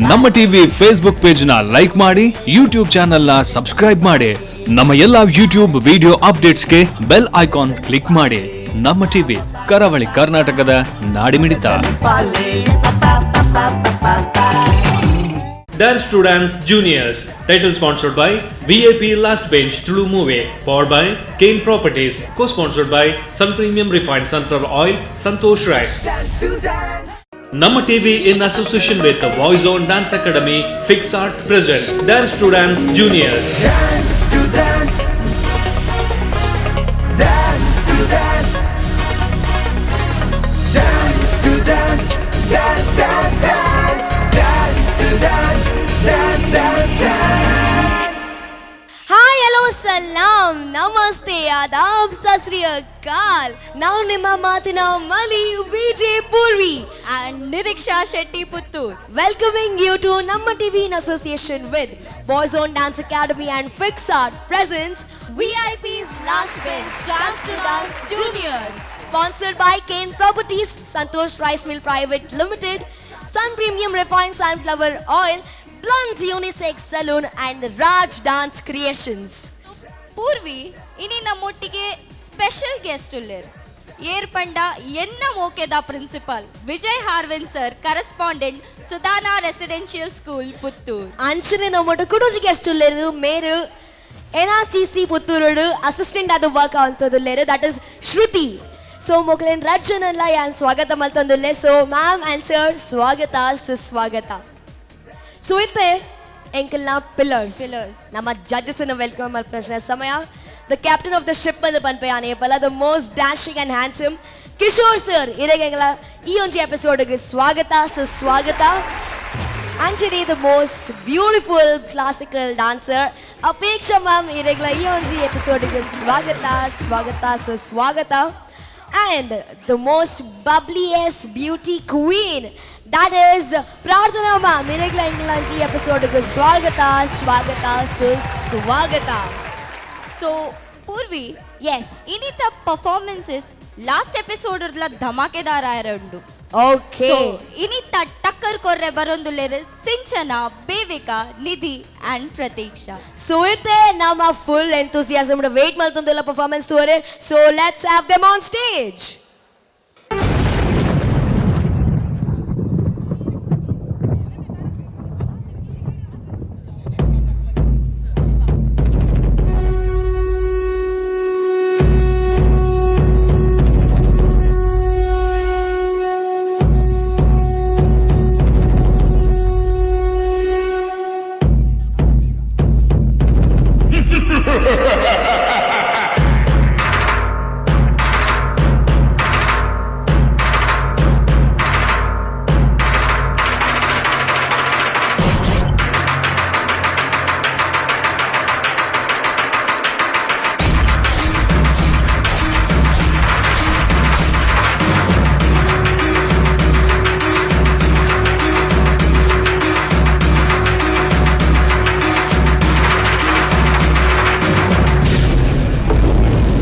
ನಮ್ಮ TV Facebook page ನ like ಮಾಡಿ, ಯೂಟ್ಯೂಬ್ ಚಾನೆಲ್ ನ ಸಬ್ಸ್ಕ್ರೈಬ್ ಮಾಡಿ. ನಮ್ಮ ಎಲ್ಲಾ ಯೂಟ್ಯೂಬ್ ವಿಡಿಯೋ ಅಪ್ಡೇಟ್ಸ್ಗೆ ಬೆಲ್ ಐಕಾನ್ ಕ್ಲಿಕ್ ಮಾಡಿ. ನಮ್ಮ ಟಿವಿ, ಕರಾವಳಿ ಕರ್ನಾಟಕದ ನಾಡಿಮಿಡಿತ. Dance to Dance Juniors. Title sponsored by VIP Last Bench Tulu Movie. Powered by Kane Properties. Co-sponsored by Sun Premium Refined Sunflower Oil, Santosh Rice. Namma TV in association with the Voice On Dance Academy, Fix Art presents Dance to Dance Juniors. Dance to dance. Dance to dance. Dance to dance. Dance, dance, dance. Dance to dance. Dance, dance, dance. Hi, hello, ಸಲಾಂ, ನಮಸ್ತೆ, ಆದಾಬ್, ಸತ್ ಶ್ರೀ ಅಕಾಲ್. ನಾವು ನಿಮ್ಮ ಮಾತಿನ ಮಲಿ Vijay Purvi and Niriksha Shetty Puttur. Welcoming you to ನಮ್ಮ TV in association with Boys Own Dance Academy and Fix Art presents VIP's Last Bench Dance to Dance Juniors. Sponsored by Kane Properties, Santosh Rice Mill Private Limited, Sun Premium Refined Sunflower Oil, Blunt Unisex Saloon and Raj Dance Creations. Purvi, ಇನಿ ನಮ್ಮೊಟ್ಟಿಗೆ special guest ಉಲ್ಲೇರ್. ಏರ್ಪಂಡ ಎನ್ನ ಮೋಕೆದ principal Vijay Harvin sir, correspondent, Sudhana residential school, Puttur. ಅಂಚನೆ ನಮ್ಮೊಟ್ಟು ಕುಡೊಂಜಿ guest ಉಲ್ಲೇರು. ಮೇರು ಎನ್ ಆರ್ ಸಿ ಸಿ ಪುತ್ತೂರುಡು ಅಸಿಸ್ಟೆಂಟ್ ಆದ್ ವರ್ಕ್ ಆವೊಂದುಲ್ಲೆರ್, that is Shruti. So ಮೊಕ್ಲೆನ್ ರಜ್ಜನಲ್ಲ ಯಾನ್ ಸ್ವಾಗತ ಮಲ್ತೊಂದುಲ್ಲೆ. ಸೊ ಮ್ಯಾಮ್ ಆ್ಯಂಡ್ ಸರ್, ಸ್ವಾಗತ, ಸುಸ್ವಾಗತ. ಸೊ ಇತ್ತೆ ಎಂಕಲ್ನ ಪಿಲ್ಲರ್ಸ್ Pillars. ನಮ್ಮ ಜಡ್ಜಸ್ welcome ಮಲ್ಪುನ ಸಮಯ. The captain of the ship ಅಂದ್ ಪನ್ಪೆ ಯಾನ್ ಏಪಲ, the most dashing and handsome Kishore sir, ಇರೆಗೆಂಗ್ಲ ಈ ಒಂಜಿ ಎಪಿಸೋಡ್ಗೆ ಸ್ವಾಗತ, ಸುಸ್ವಾಗತ. ಅಂಚನೆ the most beautiful classical dancer Apeksha ma'am, ಇರೆಗ್ಲ ಈ ಒಂಜಿ ಎಪಿಸೋಡ್ಗೆ ಸ್ವಾಗತ, ಸ್ವಾಗತ, ಸುಸ್ವಾಗತ. And the most bubbliest beauty queen, that is Prarthana ma'am, ಇರೆಗ್ಲ ಇಂಗ್ಲಂಜಿ ಎಪಿಸೋಡ್ಗೆ ಸ್ವಾಗತ, ಸ್ವಾಗತ, ಸುಸ್ವಾಗತ. So Purvi, yes. ಇನಿತ ಪರ್ಫಾರ್ಮೆನ್ಸಸ್ ಲಾಸ್ಟ್ ಎಪಿಸೋಡ್ ಧಮಾಕೆದಾರ ಆಯರ ಉಂಡು. ಓಕೆ. ಸೊ ಇನಿತ ಟಕ್ಕರ್ ಕೊರ್ರೆ ಬರೊಂದುಲ್ಲೆರ್ ಸಿಂಚನ, ಬೇವಿಕಾ, ನಿಧಿ ಅಂಡ್ ಪ್ರತೀಕ್ಷಾ. ಸೊ ಇತ್ತೆ ನಮ್ಮ ಫುಲ್ ಎಂತೂಸಿಯಾಸಮ್ ವೇಟ್ ಮಲ್ತೊಂದುಲ್ಲ ಪರ್ಫಾರ್ಮೆನ್ಸ್ ತೂವರೆ. So let's have them on stage.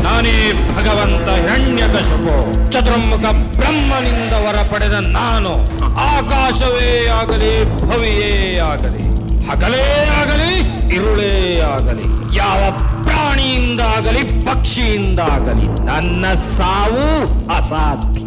ನಾನೇ ಭಗವಂತ ಹಿರಣ್ಯಕಶಪು. ಚತುರ್ಮುಖ ಬ್ರಹ್ಮನಿಂದ ವರ ಪಡೆದ ನಾನು ಆಕಾಶವೇ ಆಗಲಿ, ಭವಿಯೇ ಆಗಲಿ, ಹಗಲೇ ಆಗಲಿ, ಇರುಳೇ ಆಗಲಿ, ಯಾವ ಪ್ರಾಣಿಯಿಂದಾಗಲಿ, ಪಕ್ಷಿಯಿಂದಾಗಲಿ ನನ್ನ ಸಾವು ಅಸಾಧ್ಯ.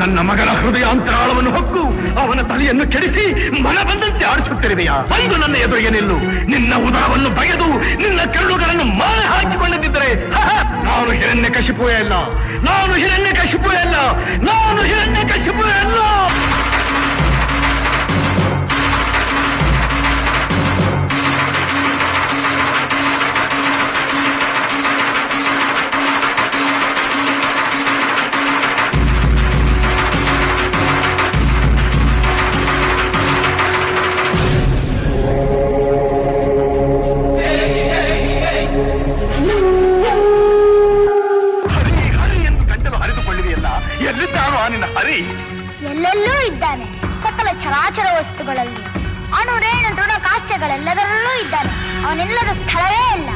ನನ್ನ ಮಗನ ಹೃದಯ ಅಂತರಾಳವನ್ನು ಹೊಕ್ಕು ಅವನ ತಲೆಯನ್ನು ಕೆಡಿಸಿ ಮನ ಬಂದಂತೆ ಆಡಿಸುತ್ತಿರುವೆಯಾ? ಬಂದು ನನ್ನ ಎದುರಿಗೆ ನಿಲ್ಲು. ನಿನ್ನ ಉದರವನ್ನು ಬಗೆದು ನಿನ್ನ ಕರುಳುಗಳನ್ನು ಮಾಲೆ ಹಾಕಿಕೊಳ್ಳದಿದ್ದರೆ ನಾನು ಹಿರಣ್ಯ ಕಶಿಪುವೇ ಅಲ್ಲ, ನಾನು ಹಿರಣ್ಯ ಕಶಿಪುವೇ ಅಲ್ಲ, ನಾನು ಹಿರಣ್ಯ ಕಶಿಪುವೇ ಅಲ್ಲ. ಹರಿ ಎಲ್ಲೆಲ್ಲೂ ಇದ್ದಾನೆ, ಸಕಲ ಚರಾಚರ ವಸ್ತುಗಳಲ್ಲಿ, ಅಣು ರೇಣು ದೃಢ ಕಾಷ್ಟಗಳೆಲ್ಲದರಲ್ಲೂ ಇದ್ದಾನೆ. ಅವನೆಲ್ಲದ ಸ್ಥಳವೇ ಇಲ್ಲ.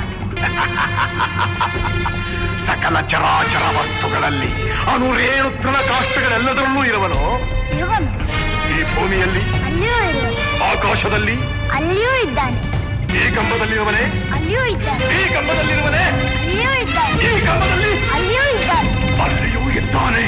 ಸಕಲ ಚರಾಚರ ವಸ್ತುಗಳಲ್ಲಿ ಅಣು ರೇಣು ತೃಣ ಕಾಷ್ಟಗಳೆಲ್ಲದರಲ್ಲೂ ಇರುವನು. ಇರುವನು. ಈ ಭೂಮಿಯಲ್ಲಿ, ಅಲ್ಲಿಯೂ ಇರುವನು. ಆಕಾಶದಲ್ಲಿ, ಅಲ್ಲಿಯೂ ಇದ್ದಾನೆ. ಈ ಕಂಬದಲ್ಲಿರುವನೇ, ಅಲ್ಲಿಯೂ ಇದ್ದಾನೆ. ಈ ಕಂಬದಲ್ಲಿರುವನೇ, ಅಲ್ಲಿಯೂ ಇದ್ದಾನೆ. ಈ ಕಂಬದಲ್ಲಿ, ಅಲ್ಲಿಯೂ ಇದ್ದಾನೆ. ಅಲ್ಲಿಯೂ ಇದ್ದಾನೆ.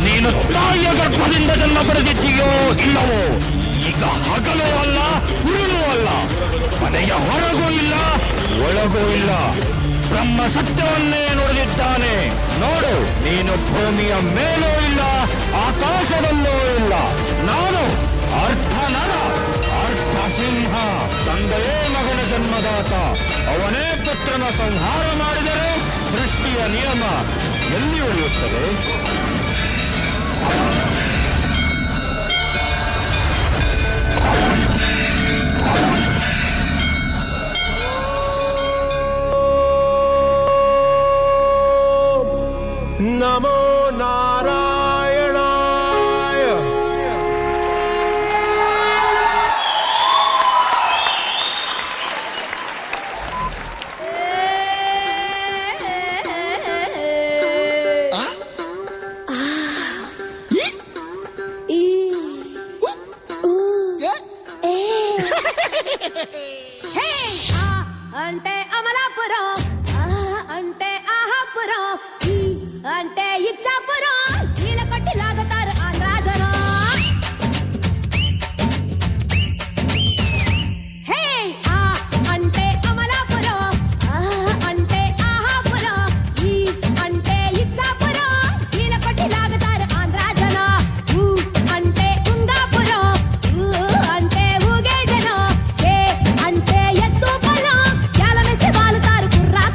ನೀನು ತಾಯಿಯ ಗರ್ಭದಿಂದ ಜನ್ಮ ಪಡೆದಿದ್ದೀಯೋ ಇಲ್ಲವೋ, ಈಗ ಹಗಲೂ ಅಲ್ಲ ಉರುಳು ಅಲ್ಲ, ಮನೆಯ ಹೊರಗೂ ಇಲ್ಲ ಒಳಗೂ ಇಲ್ಲ. ಬ್ರಹ್ಮ ಸತ್ಯವನ್ನೇ ನುಡಿದಿದ್ದಾನೆ. ನೋಡು, ನೀನು ಭೂಮಿಯ ಮೇಲೂ ಇಲ್ಲ ಆಕಾಶದಲ್ಲೂ ಇಲ್ಲ. ನಾನು ಅರ್ಧ ನರ ಅರ್ಧ ಸಿಂಹ. ತಂದೆಯೇ ಮಗನ ಜನ್ಮದಾತ, ಅವನೇ ಪುತ್ರನ ಸಂಹಾರ ಮಾಡಿದರೆ ಸೃಷ್ಟಿಯ ನಿಯಮ ಎಲ್ಲಿ ಉಳಿಯುತ್ತದೆ? ನಮೋ ನಾರಾಯಣಾಯ. అంటే అమలాపురం, అంటే ఆహాపురం, అంటే ఇచ్చాపురం, నీళ్ళ కొట్టి లాగుతారు ఆంధ్రాజనం. హే, ఆ అంటే అమలాపురం, అంటే ఆహాపురం, ఈ అంటే ఇచ్చాపురం, నీళ్ళ కొట్టి లాగుతారు ఆంధ్రాజనం. ఊ అంటే ఉంగాపురం, ఊ అంటే ఊగే జనం, ఏ అంటే ఎత్తు పొలం, జాలమేస్తే వాలుతారు కుర్రా.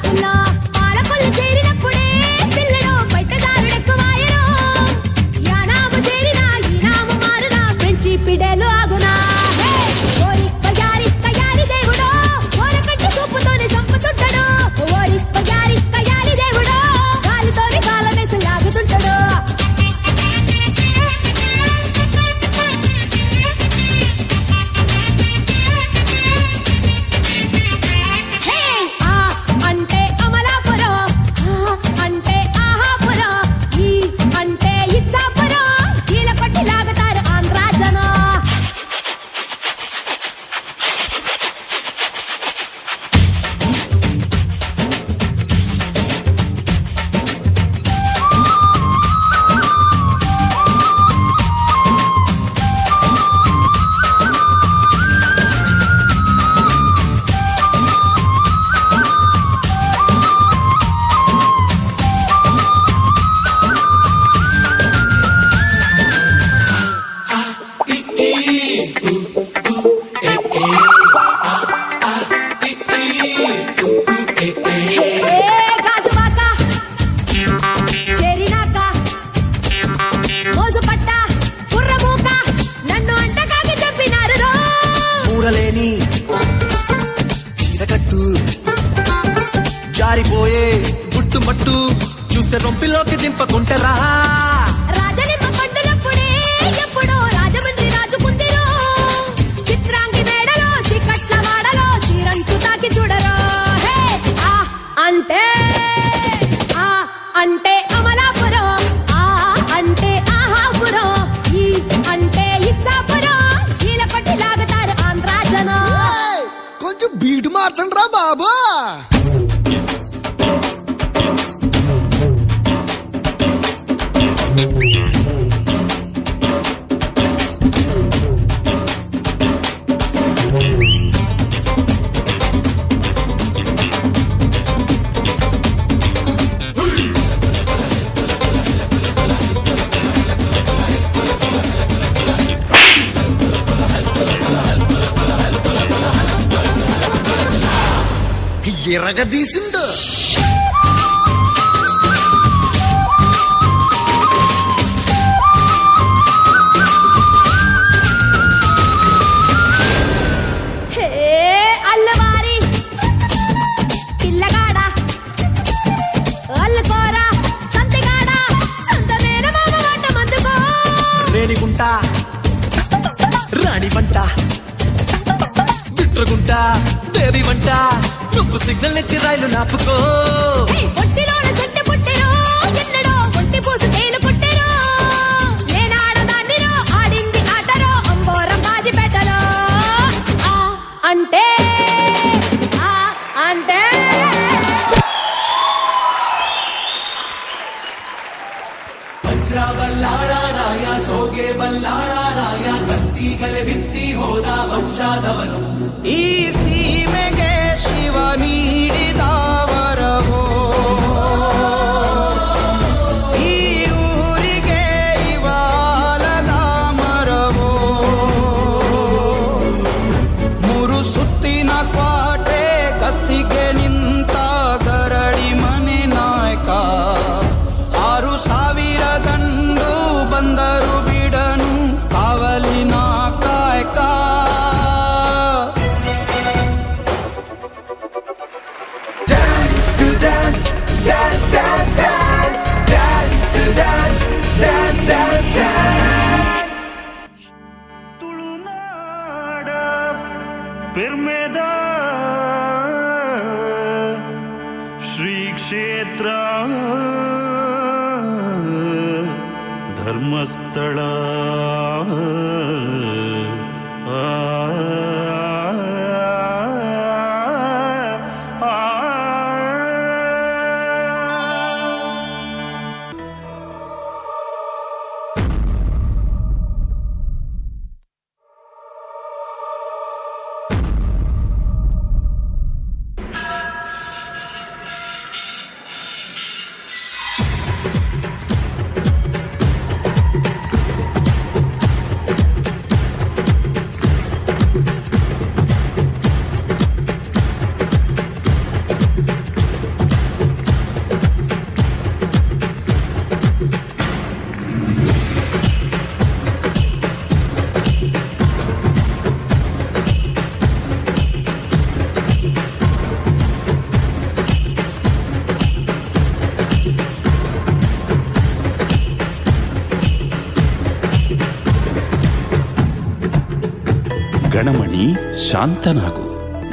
మార్చండి రా బాబు. ఇరగదీసిండు. హే అల్లవారి పిల్లగాడ అల్లుకోరా సంతిగాడ సొంత మేన మామ మాట మందుకో. రేణిగుంట రాణి వంట బిట్రగుంట బేబీ వంట నువ్వు సిగ్నల్ ఇచ్చి రైలు నాపుకో. హే, ఒంటిలోన సొట్టె పుట్టెరో ఎన్నడో ఒంటి పూసు తేలు పుట్టెరో నేనాడదాన్నిరో ఆడింది ఆటరో అంబోరం బాజిపేటలో. ఆ అంటే ఆ అంటే ಈ ಸೀಮೆಗೆ ಶಿವ ನೀಡಿದ ವರವೋ, ಈ ಊರಿಗೆ ಇವಾಲದ ಮರವೋ, ಮೂರು ಸುತ್ತಿನ ಕ್ವಾಟೆ ಕಸ್ತಿಗೆ ನಿಂತ ಗರಡಿ ಮನೆ ನಾಯಕ, 6000 ಗಂಡು ಬಂದರು ಬಿಡನು ಕಾವಲಿನ ಕಾಯಕ. Dance to dance, dance, dance, dance, dance to dance, dance, dance, dance. ತುಳುನಾಡ ಪೆರ್ಮೆದ ಶ್ರೀ ಕ್ಷೇತ್ರ ಧರ್ಮಸ್ಥಳ ಆ, ಆ, ಆ. ಗಣಮಣಿ, ಶಾಂತನಾಗು.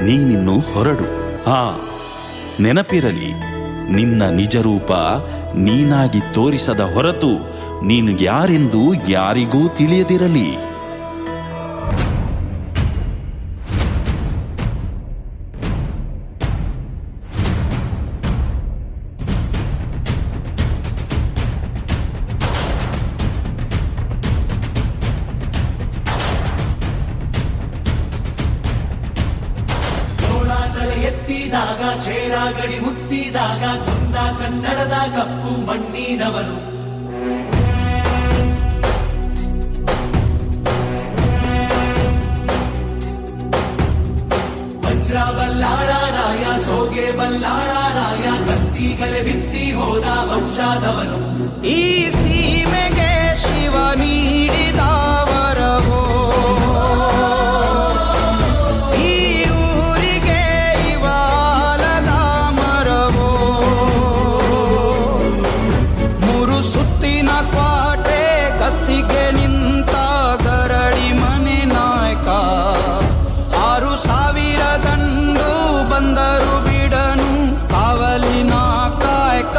ನೀನಿನ್ನು ಹೊರಡು. ಆ ನೆನಪಿರಲಿ, ನಿನ್ನ ನಿಜರೂಪ ನೀನಾಗಿ ತೋರಿಸದ ಹೊರತು ನೀನು ಯಾರೆಂದು ಯಾರಿಗೂ ತಿಳಿಯದಿರಲಿ. ಚೋಳ ತಲೆ ಎತ್ತಿದಾಗ, ಚೇರ ಗಡಿ ಮುತ್ತಿದಾಗ, ಕುಂದ ಕನ್ನಡದ ಕಪ್ಪು ಮಣ್ಣಿನವನು. ವಜ್ರ ಬಲ್ಲಾಳ ರಾಯ, ಸೋಗೆ ಬಲ್ಲಾಳ ರಾಯ, ಕತ್ತಿಗಲೆ ಬಿತ್ತಿ ಹೋದ ವಂಶಾದವನು. ಈ ಸೀಮೆಗೆ ಶಿವ ನೀಡಿದ ವರವೋ, ಈ ಊರಿಗೆ ಇವಾಲದ ಮರವೋ, ಮೂರು ಸುತ್ತಿನ ಕ್ವಾಟೆ ಕಸ್ತಿಗೆ ನಿಂತ ಗರಡಿ ಮನೆ ನಾಯಕ, 6000 ದಂಡು ಬಂದರು ಬಿಡನು ಕಾವಲಿನ ಕಾಯಕ.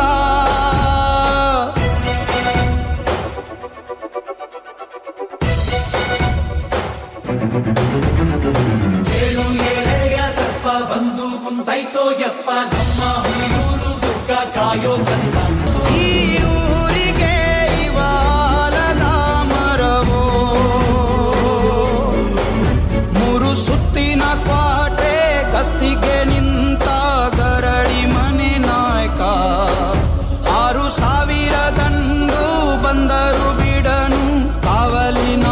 ಮುಂದೈತೋ ಯಪ್ಪ ನಮ್ಮ ಹುಲಿಯೂರು ದುರ್ಗ ಕಾಯೋ ಕಂದ. ಈ ಊರಿಗೆ ಇವಾಲದ ಮರವೋ, ಮೂರು ಸುತ್ತಿನ ಕ್ವಾಟೆ ಗಸ್ತಿಗೆ ನಿಂತ ಗರಡಿ ಮನೆ ನಾಯಕ, 6000 ದಂಡು ಬಂದರು ಬಿಡನು ಕಾವಲಿನ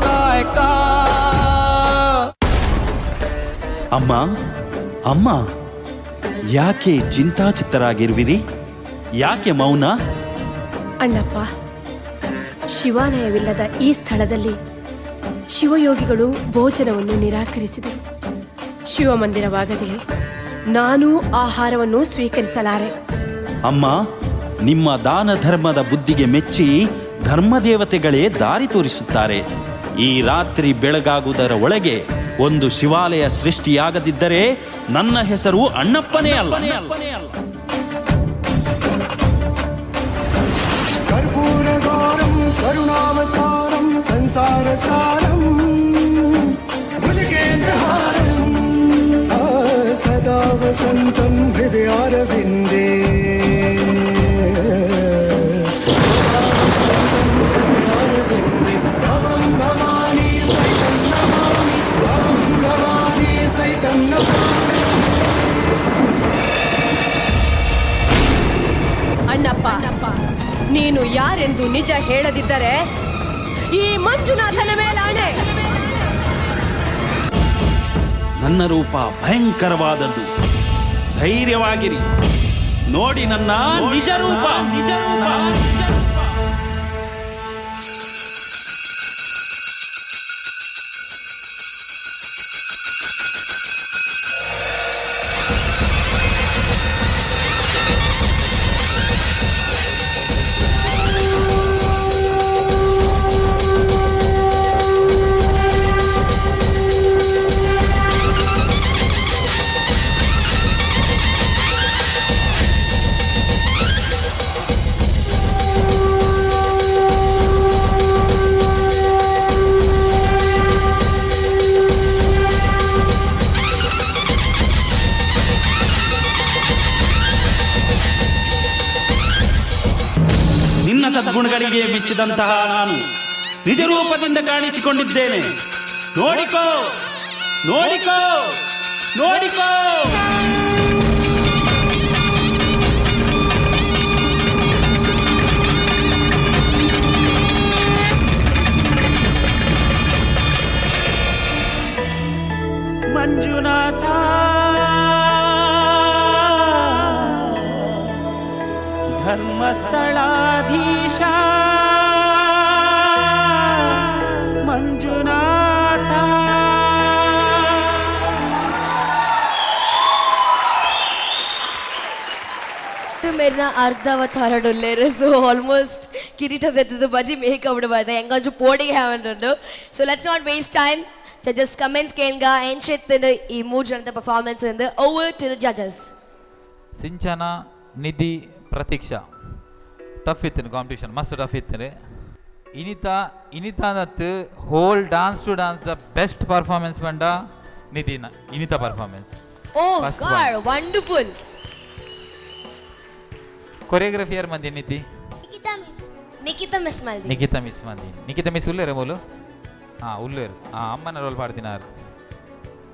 ಕಾಯಕ. ಅಮ್ಮ, ಅಮ್ಮ, ಯಾಕೆ ಚಿಂತಾಚಿತ್ತರಾಗಿರುವಿರಿ? ಯಾಕೆ ಮೌನ? ಅಣ್ಣಪ್ಪ, ಶಿವಾಲಯವಿಲ್ಲದ ಈ ಸ್ಥಳದಲ್ಲಿ ಶಿವಯೋಗಿಗಳು ಭೋಜನವನ್ನು ನಿರಾಕರಿಸಿದರು. ಶಿವಮಂದಿರವಾಗದೆ ನಾನೂ ಆಹಾರವನ್ನು ಸ್ವೀಕರಿಸಲಾರೆ. ಅಮ್ಮ, ನಿಮ್ಮ ದಾನ ಧರ್ಮದ ಬುದ್ಧಿಗೆ ಮೆಚ್ಚಿ ಧರ್ಮದೇವತೆಗಳೇ ದಾರಿ ತೋರಿಸುತ್ತಾರೆ. ಈ ರಾತ್ರಿ ಬೆಳಗಾಗುವುದರ ಒಳಗೆ ಒಂದು ಶಿವಾಲಯ ಸೃಷ್ಟಿಯಾಗದಿದ್ದರೆ ನನ್ನ ಹೆಸರು ಅಣ್ಣಪ್ಪನೇ ಅಲ್ಲ. ಕರ್ಪೂರಗೌರಂ ಕರುಣಾವತಾರಂ ಸಂಸಾರ ಸಾರಂ ಭುಜಗೇಂದ್ರಹಾರಂ ಸದಾ ವಸಂತಂ ಹೃದಯಾರವಿಂದೇ. ಭವಂ ಭವಾನಿ ಸಹಿತಂ ನಮಾಮಿ, ಭವಂ ಭವಾನಿ ಸಹಿತಂ ನಮಾಮಿ. ಅಣ್ಣಪ್ಪ, ನೀನು ಯಾರೆಂದು ನಿಜ ಹೇಳದಿದ್ದರೆ ಈ ಮಂಜುನಾಥನ ಮೇಲಾಣೆ. ನನ್ನ ರೂಪ ಭಯಂಕರವಾದದ್ದು, ಧೈರ್ಯವಾಗಿರಿ. ನೋಡಿ ನನ್ನ ನಿಜ ರೂಪ, ನಿಜ ರೂಪ. ನಿನ್ನ ಸದ್ಗುಣಗಳಿಗೆ ಮೆಚ್ಚಿದಂತಹ ನಾನು ನಿಜ ರೂಪದಿಂದ ಕಾಣಿಸಿಕೊಂಡಿದ್ದೇನೆ. ನೋಡಿಕೋ, ನೋಡಿಕೋ, ನೋಡಿಕೋ. ಮಂಜುನಾಥ, ಧರ್ಮಸ್ಥಳಾಧೀಶ ಮಂಜುನಾಥ. ಮೇರಿನ ಅರ್ಧಾವತಾರಡುಲ್ಲೇರು. ಸೊ ಆಲ್ಮೋಸ್ಟ್ ಕಿರೀಟ ದತ್ತದ ಬಜಿ ಮೇಕಪ್ ಬಿಡಬಾರ್ದು ಎಂಗಾಜು ಪೋಡಿಗೆ ಹ್ಯಾವಂಡು. So let's not waste time. Judges comments ಕೇಳ್ಗ ಎಂಚೆತ್ತಿನ ಈ ಮೂರು ಜನದ ಪರ್ಫಾರ್ಮೆನ್ಸ್ ಇಂದ. Over to the judges. Sinchana, Nidhi, Pratiksha tough ಇತ್ತು ಕಾಂಪಿಟೇಷನ್, ಮಸ್ತ್ ಟಫ್ ಇತ್ತು. ಇನಿತಾ, ಇನಿತಾನತ್ whole dance to dance the best performance ಬಂಡ ನಿಧಿನ ಇನಿತಾ performance. Oh First god, one. Wonderful. Choreography ಯಾರು ಮಂದಿ ನಿಧಿ? ನಿಖಿತಾ ಮಿಸ್ ಮಲ್ದಿ. ನಿಖಿತಾ ಮಿಸ್ ಮಂದಿ. ನಿಖಿತಾ ಮಿಸ್ ಉಲ್ಲೇರ ಮೂಲು? ಹಾಂ ಉಲ್ಲೇರು. ಹಾಂ ಅಮ್ಮನ ರೋಲ್ ಪಾಡ್ದಿನಾರು.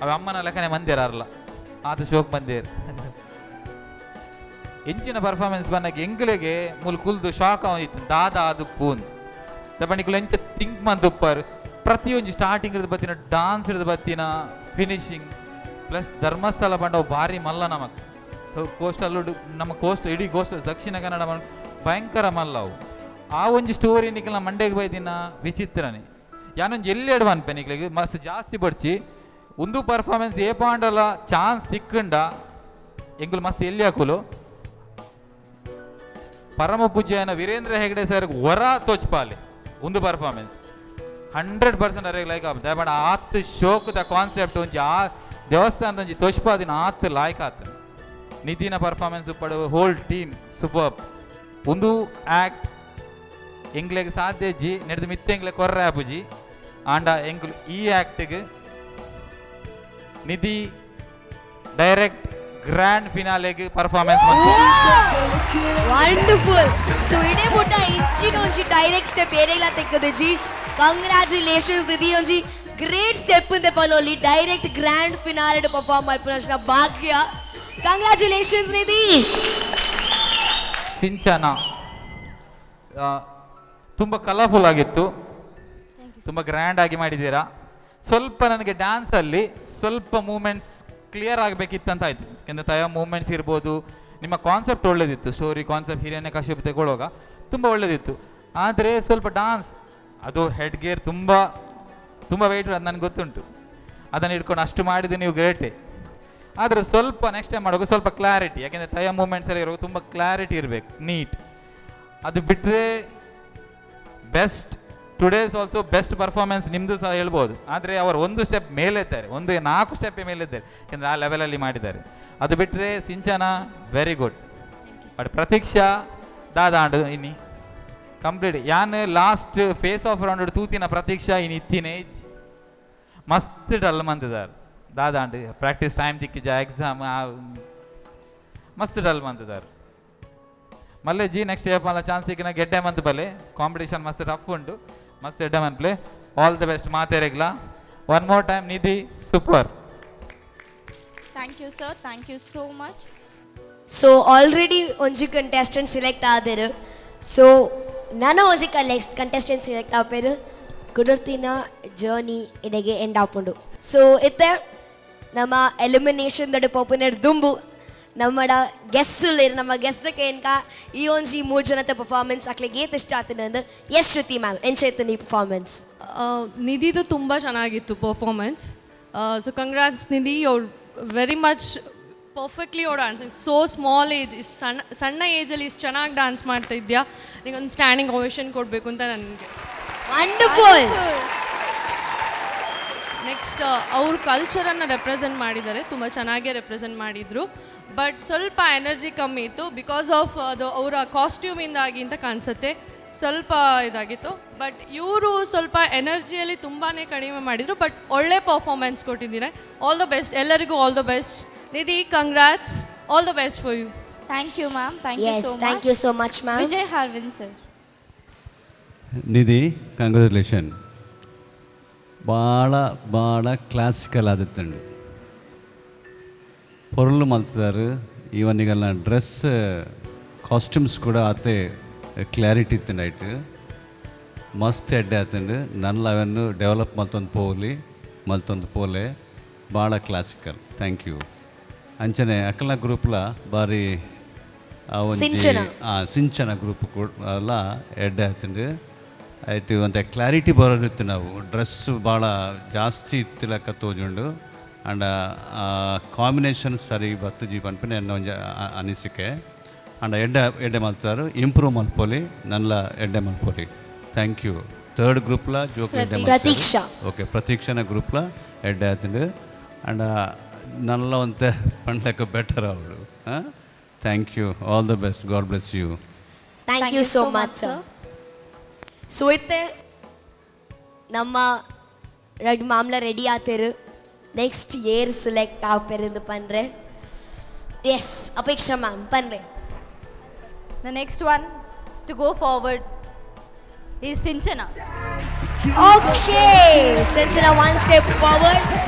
ಅವ ಅಮ್ಮನ ಲೆಕ್ಕನೆ ಮಂದಿರ ಅರ್ಲ ಆತ ಶೋಕ್ ಮಂದಿರ್. ಎಂಚಿನ ಪರ್ಫಾರ್ಮೆನ್ಸ್ ಬಂದಾಗ ಎಂಗ್ಲೆಗೆ ಮೂಲು ಕುಲ್ದು ಶಾಕ್ ಅವನಿತ್ತು ದಾದಾ ಅದು ಪೂನ್ ದಪಣಿಕುಲು ಎಂಚ ಥಿಂಕ್ ಮಂದುಪ್ಪರ್. ಪ್ರತಿಯೊಂಜಿ ಸ್ಟಾರ್ಟಿಂಗ್ ಹಿಡಿದು ಬತ್ತಿನ ಡಾನ್ಸ್ ಹಿಡಿದು ಬತ್ತಿನ ಫಿನಿಶಿಂಗ್ ಪ್ಲಸ್ ಧರ್ಮಸ್ಥಳ ಬಂಡವು ಭಾರಿ ಮಲ್ಲ ನಮಕ್. ಸೊ ಕೋಸ್ಟಲ್ ನಮ್ಮ ಕೋಸ್ಟ್ ಇಡೀ ಕೋಸ್ಟ್ ದಕ್ಷಿಣ ಕನ್ನಡ ಭಯಂಕರ ಮಲ್ಲ ಅವು. ಆ ಒಂಜಿ ಸ್ಟೋರಿ ನಿಖಲ ಮಂಡೆಗೆ ಬೈದಿನ ವಿಚಿತ್ರನೇ ಯಾನೊಂಜಿ ಎಲ್ಲಿ ಎಡವ ಅನ್ಪೆ ನಿಕ್ಲೆಗ್ ಮಸ್ತ್ ಜಾಸ್ತಿ ಬಡ್ಚಿ ಒಂದು ಪರ್ಫಾರ್ಮೆನ್ಸ್ ಏಪಾಂಡಲ ಚಾನ್ಸ್ ತಿಕ್ಕಂಡ ಎಂಗುಲು ಮಸ್ತ್ ಎಲ್ಲಿ ಹಾಕುಲು. ಪರಮ ಪೂಜ್ಯನ ವೀರೇಂದ್ರ ಹೆಗಡೆ ಸರ್ ಹೊರ ತೋಚ್ಪಾಲೆ ಒಂದು ಪರ್ಫಾರ್ಮೆನ್ಸ್ 100% ಅರೆಗ್ ಲೈಕ್ ಆಪ. ದಯಮಾಡಿ ಆತ್ ಶೋಕದ ಕಾನ್ಸೆಪ್ಟ್ ಒಂಜಿ ಆ ದೇವಸ್ಥಾನದ ಒಂಜಿ ತೋಚ್ಪಾದಿನ ಆತ್ ಲಾಯ್ಕ್ ಆತ. ನಿಧಿನ ಪರ್ಫಾರ್ಮೆನ್ಸ್ ಉಪ್ಪಡು ಹೋಲ್ ಟೀಮ್ ಸೂಪರ್. ಒಂದು ಆ್ಯಕ್ಟ್ ಎಂಗ್ಲೆಗ್ ಸಾಧ್ಯ ಜಿ ನೆಡ್ದು ಮಿತ್ತೆ ಎಂಗ್ಲೆ ಕೊರ್ರೆ ಆಪುಜಿ ಆಂಡ ಎಂಗ್ಲು ಈ ಆ್ಯಕ್ಟಿಗೆ ನಿಧಿ ಡೈರೆಕ್ಟ್ ಗ್ರ್ಯಾಂಡ್ ಫಿನಾಲೆಗೆ ಪರ್ಫಾರ್ಮೆನ್ಸ್. ವಂಡರ್ಫುಲ್. ಸೊ ಇಡೇ ಮುಟ್ಟ ಇಂಚಿನ ಒಂಜಿ ಡೈರೆಕ್ಟ್ ಸ್ಟೆಪ್ ಏರೆಗ್ಲಾ ತೆಕ್ಕದಿಜಿ. ಕಂಗ್ರ್ಯಾಚುಲೇಷನ್ಸ್ ದಿದಿ. ಒಂಜಿ ಗ್ರೇಟ್ ಸ್ಟೆಪ್ ಇಂದ ಪನೊಲಿ. ಡೈರೆಕ್ಟ್ ಗ್ರ್ಯಾಂಡ್ ಫಿನಾಲೆ ಪರ್ಫಾರ್ಮ್ ಮಲ್ಪುನ ಭಾಗ್ಯ. ಕಂಗ್ರ್ಯಾಚುಲೇಷನ್ಸ್ ನಿಧಿ. ಸಿಂಚನ, ತುಂಬ ಕಲರ್ಫುಲ್ ಆಗಿತ್ತು, ತುಂಬ ಗ್ರ್ಯಾಂಡ್ ಆಗಿ ಮಾಡಿದ್ದೀರಾ. ಸ್ವಲ್ಪ ನನಗೆ ಡ್ಯಾನ್ಸಲ್ಲಿ ಸ್ವಲ್ಪ ಮೂಮೆಂಟ್ಸ್ ಕ್ಲಿಯರ್ ಆಗಬೇಕಿತ್ತಂತ ಆಯಿತು. ಯಾಕೆಂದರೆ ತಯ ಮೂಮೆಂಟ್ಸ್ ಇರ್ಬೋದು, ನಿಮ್ಮ ಕಾನ್ಸೆಪ್ಟ್ ಒಳ್ಳೇದಿತ್ತು. ಸ್ಟೋರಿ ಕಾನ್ಸೆಪ್ಟ್ ಹಿರಣ್ಯ ಕಶ್ಯಪ್ ತಗೊಳ್ಳುವಾಗ ತುಂಬ ಒಳ್ಳೇದಿತ್ತು. ಆದರೆ ಸ್ವಲ್ಪ ಡಾನ್ಸ್ ಅದು ಹೆಡ್ ಗೇರ್ ತುಂಬ ತುಂಬ ವೆಯ್ಟ್, ಅದು ನನಗೆ ಗೊತ್ತುಂಟು. ಅದನ್ನು ಇಟ್ಕೊಂಡು ಅಷ್ಟು ಮಾಡಿದ್ದು ನೀವು ಗ್ರೇಟೇ. ಆದರೆ ಸ್ವಲ್ಪ ನೆಕ್ಸ್ಟ್ ಟೈಮ್ ಮಾಡುವಾಗ ಸ್ವಲ್ಪ ಕ್ಲಾರಿಟಿ, ಯಾಕೆಂದರೆ ತಯ ಮೂಮೆಂಟ್ಸ್ ಎಲ್ಲ ಇರುವಾಗ ತುಂಬ ಕ್ಲಾರಿಟಿ ಇರಬೇಕು, ನೀಟ್. ಅದು ಬಿಟ್ಟರೆ best, today's also best performance ನಿಮ್ಮದು ಸಹ ಹೇಳ್ಬೋದು. ಆದರೆ ಅವರು ಒಂದು ಸ್ಟೆಪ್ ಮೇಲೆ ಇದ್ದಾರೆ, ಒಂದು ನಾಲ್ಕು ಸ್ಟೆಪ್ ಮೇಲೆ ಇದ್ದಾರೆ, ಯಾಕೆಂದರೆ ಆ ಲೆವೆಲಲ್ಲಿ ಮಾಡಿದ್ದಾರೆ. ಅದು ಬಿಟ್ಟರೆ Sinchana very good. But Pratiksha ದಾದಾಂಡು ಇನ್ನಿ ಕಂಪ್ಲೀಟ್ ಯಾನ್ ಲಾಸ್ಟ್ ಫೇಸ್ ಆಫ್ ರೌಂಡ್ ತೂತಿನ ಪ್ರತೀಕ್ಷಾ ಇನ್ ಇತ್ತಿನ ಏಜ್ ಮಸ್ತ್ ಡಲ್ ಮಂತಿದ್ದಾರೆ. ದಾದಾಂಡು ಪ್ರಾಕ್ಟೀಸ್ ಟೈಮ್ ತಿಕ್ಕಿಜ, ಎಕ್ಸಾಮ್, ಮಸ್ತ್ ಡಲ್ ಮಂತಿದ್ದಾರೆ. ಮಲ್ಲೆ ಜಿ ನೆಕ್ಸ್ಟ್ ಏಪಲ್ಲ ಚಾನ್ಸ್ ಸಿಕ್ಕಿನ ಗೆಡ್ಡೆ ಮಂತ್ ಬಲೆ. ಕಾಂಪಿಟೇಷನ್ ಮಸ್ತ್ ಟಫ್ ಉಂಟು, ಮಸ್ತ್ ಎಡ್ಡೆ ಮಂತ್ play. All the best ಮಾತೇರೆಗ್ಲ. One more time Nidhi, super. Thank you sir, thank you so much. So already ಒಂಜಿ ಕಂಟೆಸ್ಟೆಂಟ್ ಸೆಲೆಕ್ಟ್ ಆದರು. ಸೊ ನನ ಒಂಜಿ ಕಂಟೆಸ್ಟೆಂಟ್ ಸೆಲೆಕ್ಟ್ ಆಪೇರು. ಕುಡರ್ತಿನ ಜರ್ನಿ ಇಡೆಗೆ ಎಂಡ್ ಆಪುಂಡು. ಸೊ ಇತ್ತೆ ನಮ್ಮ ಎಲಿಮಿನೇಷನ್ ದಡ ಪೋಪುನೆಡ್ ದುಂಬು ನಮ್ಮಡ ಗೆಸ್ಟ್ ಉಲ್ಲೇರು. ನಮ್ಮ ಗೆಸ್ಟ್ ಕೇನ್ಕ ಈ ಒಂಜಿ ಮೂರು ಜನತ ಪರ್ಫಾರ್ಮೆನ್ಸ್ ಅಕ್ಲೆಗೆ ಏತ್ ಇಷ್ಟ ಆತನ. ಎಸ್ ಶ್ರುತಿ ಮ್ಯಾಮ್, ಎಂಚ ಈ ಪರ್ಫಾರ್ಮೆನ್ಸ್? ನಿಧಿದು ತುಂಬ ಚೆನ್ನಾಗಿತ್ತು ಪರ್ಫಾರ್ಮೆನ್ಸ್. ಸೊ ಕಂಗ್ರಾಟ್ಸ್ ನಿಧಿ, ಅವ್ರು ವೆರಿ ಮಚ್ ಪರ್ಫೆಕ್ಟ್ಲಿ ಅವ್ರು ಡಾನ್ಸಿಂಗ್. ಸೋ ಸ್ಮಾಲ್ ಏಜ್, ಇಷ್ಟು ಸಣ್ಣ ಸಣ್ಣ ಏಜಲ್ಲಿ ಇಷ್ಟು ಚೆನ್ನಾಗಿ ಡಾನ್ಸ್ ಮಾಡ್ತಾ ಇದ್ಯಾ. ನಿಂಗೊಂದು ಸ್ಟ್ಯಾಂಡಿಂಗ್ ಓವೇಷನ್ ಕೊಡಬೇಕು ಅಂತ ನನಗೆ. ವಂಡರ್ಫುಲ್. ನೆಕ್ಸ್ಟ್ ಅವ್ರ ಕಲ್ಚರನ್ನು ರೆಪ್ರೆಸೆಂಟ್ ಮಾಡಿದ್ದಾರೆ, ತುಂಬ ಚೆನ್ನಾಗೇ ರೆಪ್ರೆಸೆಂಟ್ ಮಾಡಿದರು. ಬಟ್ ಸ್ವಲ್ಪ ಎನರ್ಜಿ ಕಮ್ಮಿ ಇತ್ತು, because of ಅದು ಅವರ ಕಾಸ್ಟ್ಯೂಮಿಂದಾಗಿ ಅಂತ ಕಾಣಿಸುತ್ತೆ, ಸ್ವಲ್ಪ ಇದಾಗಿತ್ತು. ಬಟ್ ಇವರು ಸ್ವಲ್ಪ ಎನರ್ಜಿಯಲ್ಲಿ ತುಂಬಾ ಕಡಿಮೆ ಮಾಡಿದರು. ಬಟ್ ಒಳ್ಳೆ ಪರ್ಫಾರ್ಮೆನ್ಸ್ ಕೊಟ್ಟಿದ್ದಾರೆ. ಆಲ್ the best ಎಲ್ಲರಿಗೂ, all the best Nidhi, congrats, all the best for you. Thank you ma'am, thank you so much. Thank you so much ma'am. Vijay Harvin sir. Nidhi, congratulation. ಭಾಳ ಭಾಳ classical ಆದಿತ್ತಂಡು ಪೊರ್ಲು ಮಲ್ತಿದ್ದಾರೆ. Even ಈಗಲ್ಲ dress costumes ಕೂಡ ಆತೆ clarity ಇತ್ತು. Night ಮಸ್ತ್ ಎಡ್ಡೆ ಆತಂಡು. ನನ್ನ ಅವನ್ನು ಡೆವಲಪ್ ಮಲ್ತೊಂದು ಪೋಲಿ ಮಲ್ತೊಂದು ಪೋಲೆ. ಭಾಳ ಕ್ಲಾಸಿಕಲ್. Thank you. ಅಂಚನೆ ಅಕ್ಕಲ ಗ್ರೂಪ್ಲ ಬಾರಿ ಆ ಒಂಜಿ ಸಿಂಚನ. ಸಿಂಚನ ಗ್ರೂಪ್ ಕೂಡ ಅಲ್ಲ ಎಡ್ಡೆ ಆತಂಡು. ಆಯ್ತು, ಒಂತೆ ಕ್ಲಾರಿಟಿ ಬರೋದಿತ್ತು. ನಾವು ಡ್ರೆಸ್ ಭಾಳ ಜಾಸ್ತಿ ಇತ್ತು ಲೆಕ್ಕ ತೋಜುಂಡು. ಆ್ಯಂಡ್ ಕಾಂಬಿನೇಷನ್ ಸರಿ ಬತ್ತುಜಿ ಪನ್ಪಿನ ಎನ್ನ ಒಂಜಿ ಅನಿಸಿಕೆ. ಆ್ಯಂಡ್ ಎಡ್ಡೆ ಎಡ್ಡೆ ಮಲ್ತಾರು, ಇಂಪ್ರೂವ್ ಮಲ್ಪೊಲಿ, ನಲ್ಲ ಎಡ್ಡೆ ಮಲ್ಪೊಲಿ. Thank you. Third ಗ್ರೂಪ್ಲ ಜೋಕ್ ಎಡ್ಡೆ ಮಲ್ತಾರು. ಪ್ರತೀಕ್ಷಾ. ಓಕೆ, ಪ್ರತೀಕ್ಷನ ಗ್ರೂಪ್ಲ ಎಡ್ಡೆ ಆತಂಡು. ಆ್ಯಂಡ್ ನಲ್ಲ ಒಂತೆ ಪಂಡ್ಲೆಕ್ಕ ಬೆಟರ್ ಅವಳು. Thank you, all the best, God bless you. Thank you so much sir. So ಇತ್ತೆ ನಮ್ಮ ರೆಡ್ ಮಾಮ್ಲ ರೆಡಿ ಆತೇರು. ನೆಕ್ಸ್ಟ್ ಇಯರ್ ಸೆಲೆಕ್ಟ್ ಆಪೇರಿಂದು ಪನ್ರೆ. ಎಸ್ ಅಪೇಕ್ಷಾ ಮ್ಯಾಮ್, ಪನ್ರೆ. The next one to go forward is Sinchana. Okay, Sinchana, one step forward.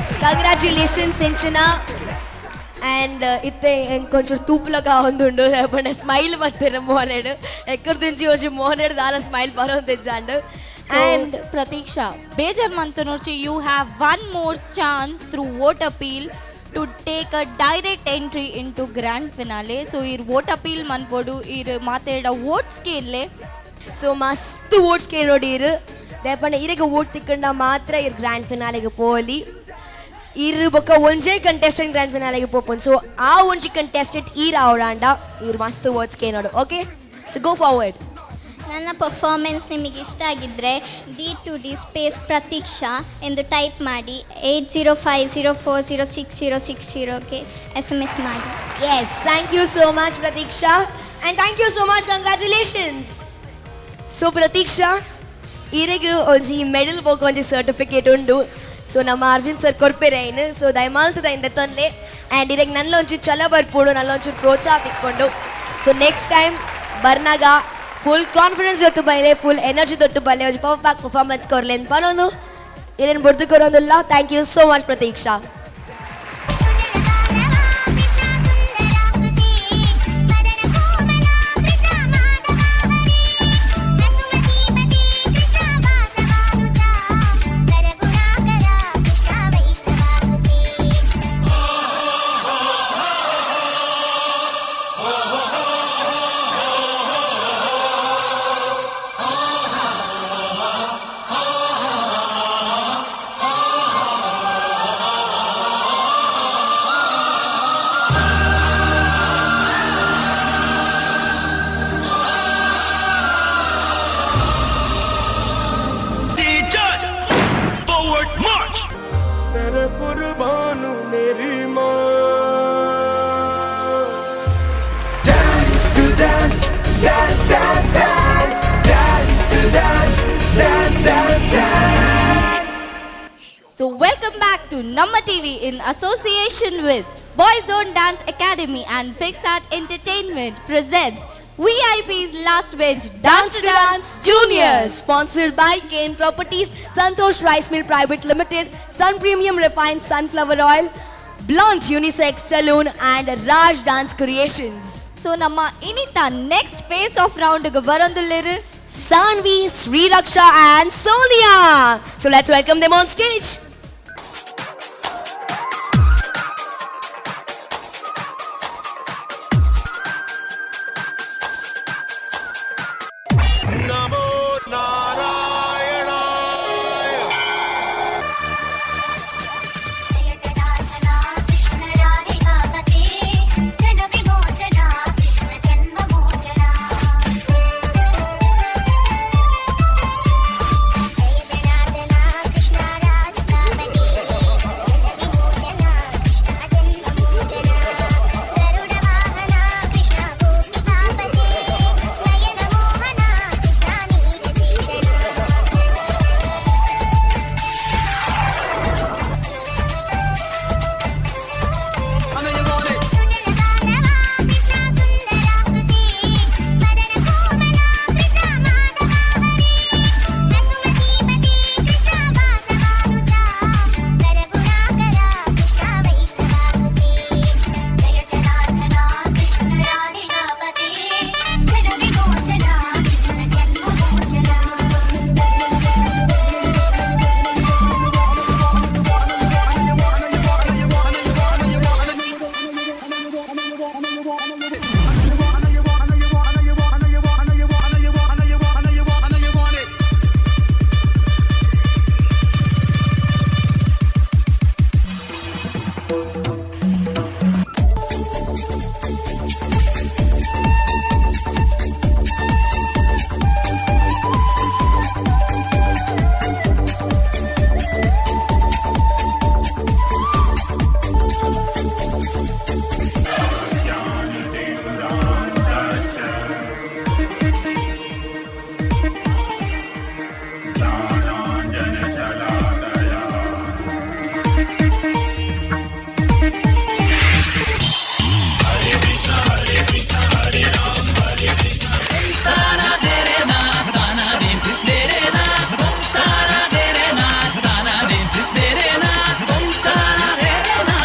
Congratulations Sinchana. And ಇತ್ತೆ కొంచెం ತೂಪುಲಗ ಒಂದುಂಡು ಪಂಡ ಸ್ಮೈಲ್ ಬರ್ತಾರೆ ಮೋನೆಡ್. ಎಕ್ಕರ್ದಿಂಚಿ ಒಂಜಿ ಮೋನೆಡ್ ದಾಲ smile ಬರೋಂತಿಜ್ಜಾಂಡ್. And Pratiksha, Bejar Mantanorchi, you have one more chance through vote appeal to take a direct entry into grand finale. So ಈರ್ vote appeal ಮನ್ಪೊಡು, ಈರ್ ಮಾತೇಡ vote ಸ್ಕೇನ್ಲೆ. ಸೊ ಮಸ್ತ್ ವೋಟ್ಸ್ ಕೇಳೋಡಿ ಇರು. ದೇಪಂಡ ಇರೆಗ್ ವೋಟ್ ತಿಕ್ಕಂಡ ಮಾತ್ರ ಇರ್ ಗ್ರ್ಯಾಂಡ್ ಫಿನಾಲೆಗೆ ಪೋಲಿ. ಇರ್ ಬೊಕ್ಕ ಒಂಜೇ ಕಂಟೆಸ್ಟೆಂಟ್ ಗ್ರ್ಯಾಂಡ್ ಫಿನಾಲೆಗೆ ಪೋಪುನ್. ಸೊ ಆ ಒಂಜಿ ಕಂಟೆಸ್ಟೆಂಟ್ ಈರ್ ಆವಡಾಂಡ ಇರ್ ಮಸ್ತ್ votes ಕೇನೋಡು. Okay, so go forward. ನನ್ನ ಪರ್ಫಾರ್ಮೆನ್ಸ್ ನಿಮಗೆ ಇಷ್ಟ ಆಗಿದ್ದರೆ D to D space Pratiksha ಎಂದು ಟೈಪ್ ಮಾಡಿ 8050406060ಗೆ SMS ಮಾಡಿ. Yes, thank you so much Pratiksha, and thank you so much, congratulations. So Pratiksha, ಇರೆಗ್ ಒಂಜಿ ಮೆಡಲ್ ಬೋಕ ಒಂಜಿ ಸರ್ಟಿಫಿಕೇಟ್ ಉಂಡು. ಸೊ ನಮ್ಮ ಅರವಿಂದ್ ಸರ್ ಕೊರ್ಪೆರೈನ್. ಸೊ ದಯಮಾಲ್ತದ ಇಂದ ತೊಂದೆ. ಆ್ಯಂಡ್ ಇರೆಗ್ ನಲ್ಲೊಂಚಿ ಚಲ ಬರ್ಪೋಡು, ನಲ್ಲೊಂಚಿ ಪ್ರೋತ್ಸಾಹ ತಿಕ್ಕೊಂಡು. ಸೊ ನೆಕ್ಸ್ಟ್ ಟೈಮ್ ಬರ್ನಾಗ ಫುಲ್ ಕಾನ್ಫಿಡೆನ್ಸ್ ದೊಟ್ಟು ಬೈಲೆ, ಫುಲ್ ಎನರ್ಜಿ ದೊಟ್ಟು ಬಲ್ಲೆ, ಒಂಜಿ ಪವರ್ ಪ್ಯಾಕ್ ಪರ್ಫಾರ್ಮೆನ್ಸ್ ಕೊರ್ಲೆ ಅಂತ ಪನೊಂದು ಇರೇನು ಬುರ್ದು ಕೊರೋದಿಲ್ಲ. Thank you so much Pratiksha. Forward march! तेरे कुर्बान मेरी माँ. Dance to dance, dance, dance, dance, dance to dance, dance, dance, dance. So welcome back to Namma TV in association with Boys Zone Dance Academy and Fixart Entertainment presents VIP's Last Bench Dance to Dance Juniors. Sponsored by Kane Properties, Santosh Rice Mill Private Limited, Sun Premium Refined Sunflower Oil, Blunt Unisex Saloon and Raj Dance Creations. So ನಮ್ಮ ಇನಿತ next face off round ಬರೋಂದುಲ್ಲೇರು Sanvi, Sri Raksha and Sonia. So let's welcome them on stage. Namo Narayanaya. Krishna ರಾಧಿಕಾಪತೆ ಜನ ವಿಮೋಚನ ಕೃಷ್ಣ ಜನ್ಮ ಮೋಚನ ಜಯ ಜನಾರ್ದನ ಕೃಷ್ಣ ರಾಧಿಕಾಪತೆ ಜನ ವಿಮೋಚನ ಕೃಷ್ಣ ಜನ್ಮ ಮೋಚನ ಗರುಡ ವಾಹನ ಕೃಷ್ಣ ಗೋಪಿಕಾಪತೆ ನಯನ ಮೋಹನ ಕೃಷ್ಣ ನೀರಜೇಶನ.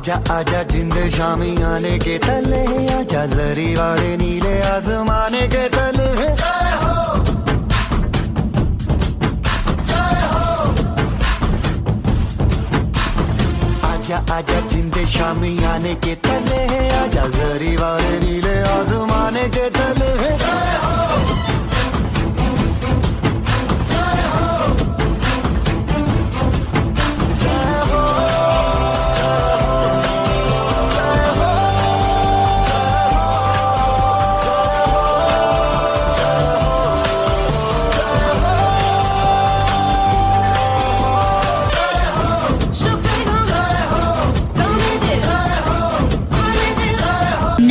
आजा आजा जिंद शामी आने के तले, आजा जरी वाले नीले आसमाने के तले। जय हो, जय हो। आजा आजा जिंद शामी आने के तले, आजा जरी वाले नीले आसमाने के तले। जय हो, जय हो, जय हो।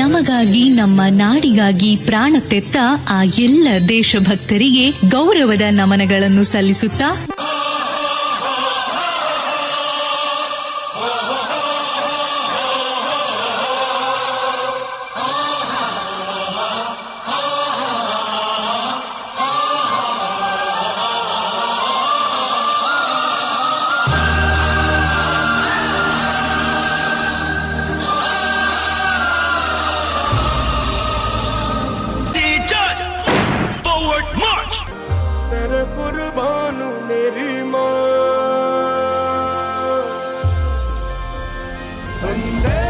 ನಮಗಾಗಿ ನಮ್ಮ ನಾಡಿಗಾಗಿ ಪ್ರಾಣ ತೆತ್ತ ಆ ಎಲ್ಲ ದೇಶಭಕ್ತರಿಗೆ ಗೌರವದ ನಮನಗಳನ್ನು ಸಲ್ಲಿಸುತ್ತಾ Forward march! तेरे कुर्बान मेरी माँ, वंदे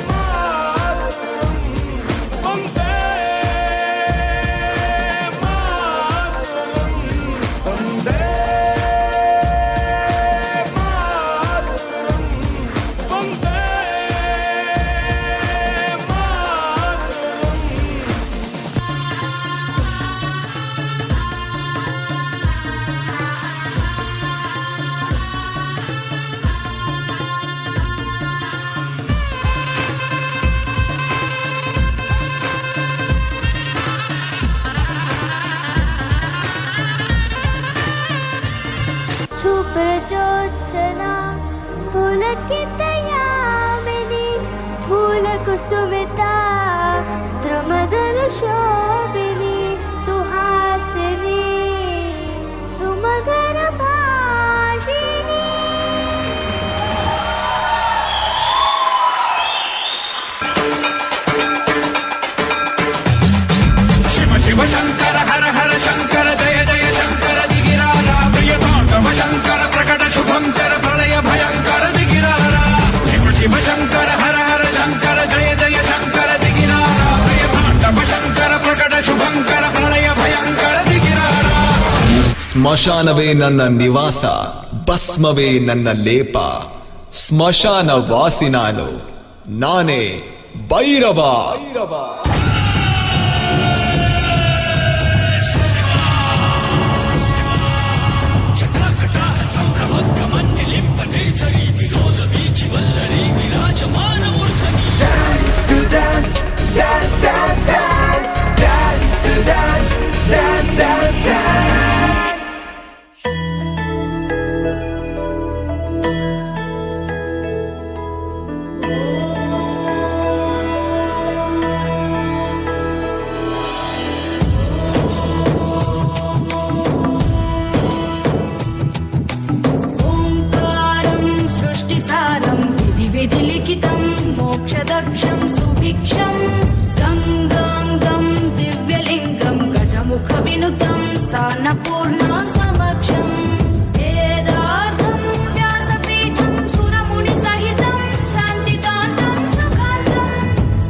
मातरम, वंदे मातरम, वंदे मातरम, वंदे मातरम। शुभ्रज्योत्सना पुलकितयामिनी फूलकुसुमिता द्रुमदलशोभिनी सुहासिनी सुमधुरभाषिणी। ಶಿವ ಶಿವ ಶಂಕರ ಹರ ಹರ ಶಂಕರ ಜಯ ಜಯ ಶಂಕರ ದಿಗಿರಾರ ಪ್ರಿಯ ತಾಂಡವ ಶಂಕರ ಪ್ರಕಟ ಶುಭಂಕರ ಪ್ರಳಯ ಭಯಂಕರ ದಿಗಿರಾರ. ಶಿವ ಶಿವ ಶಂಕರ ಹರ ಹರ ಶಂಕರ ಜಯ ಜಯ ಶಂಕರ ದಿಗಿರಾರ ಪ್ರಿಯ ತಾಂಡವ ಶಂಕರ ಪ್ರಕಟ ಶುಭಂಕರ ಪ್ರಳಯ ಭಯಂಕರ ದಿಗಿರಾರ. ಸ್ಮಶಾನವೇ ನನ್ನ ನಿವಾಸ, ಭಸ್ಮವೇ ನನ್ನ ಲೇಪ, ಸ್ಮಶಾನ ವಾಸಿ ನಾನು, ನಾನೇ Bhairava. Dance to dance, dance, dance, dance, dance to dance, dance, dance, dance. ओङ्कारं सृष्टिसारं विधिविधिलिखितं मोक्षदक्षं सुभिक्षं गङ्गाङ्गं दिव्यलिङ्गं गजमुखविनुतं सान्नपूर्णा समक्षं वेदार्थं व्यासपीठं सुरमुनिसहितं शान्तिकान्तं सुखान्तं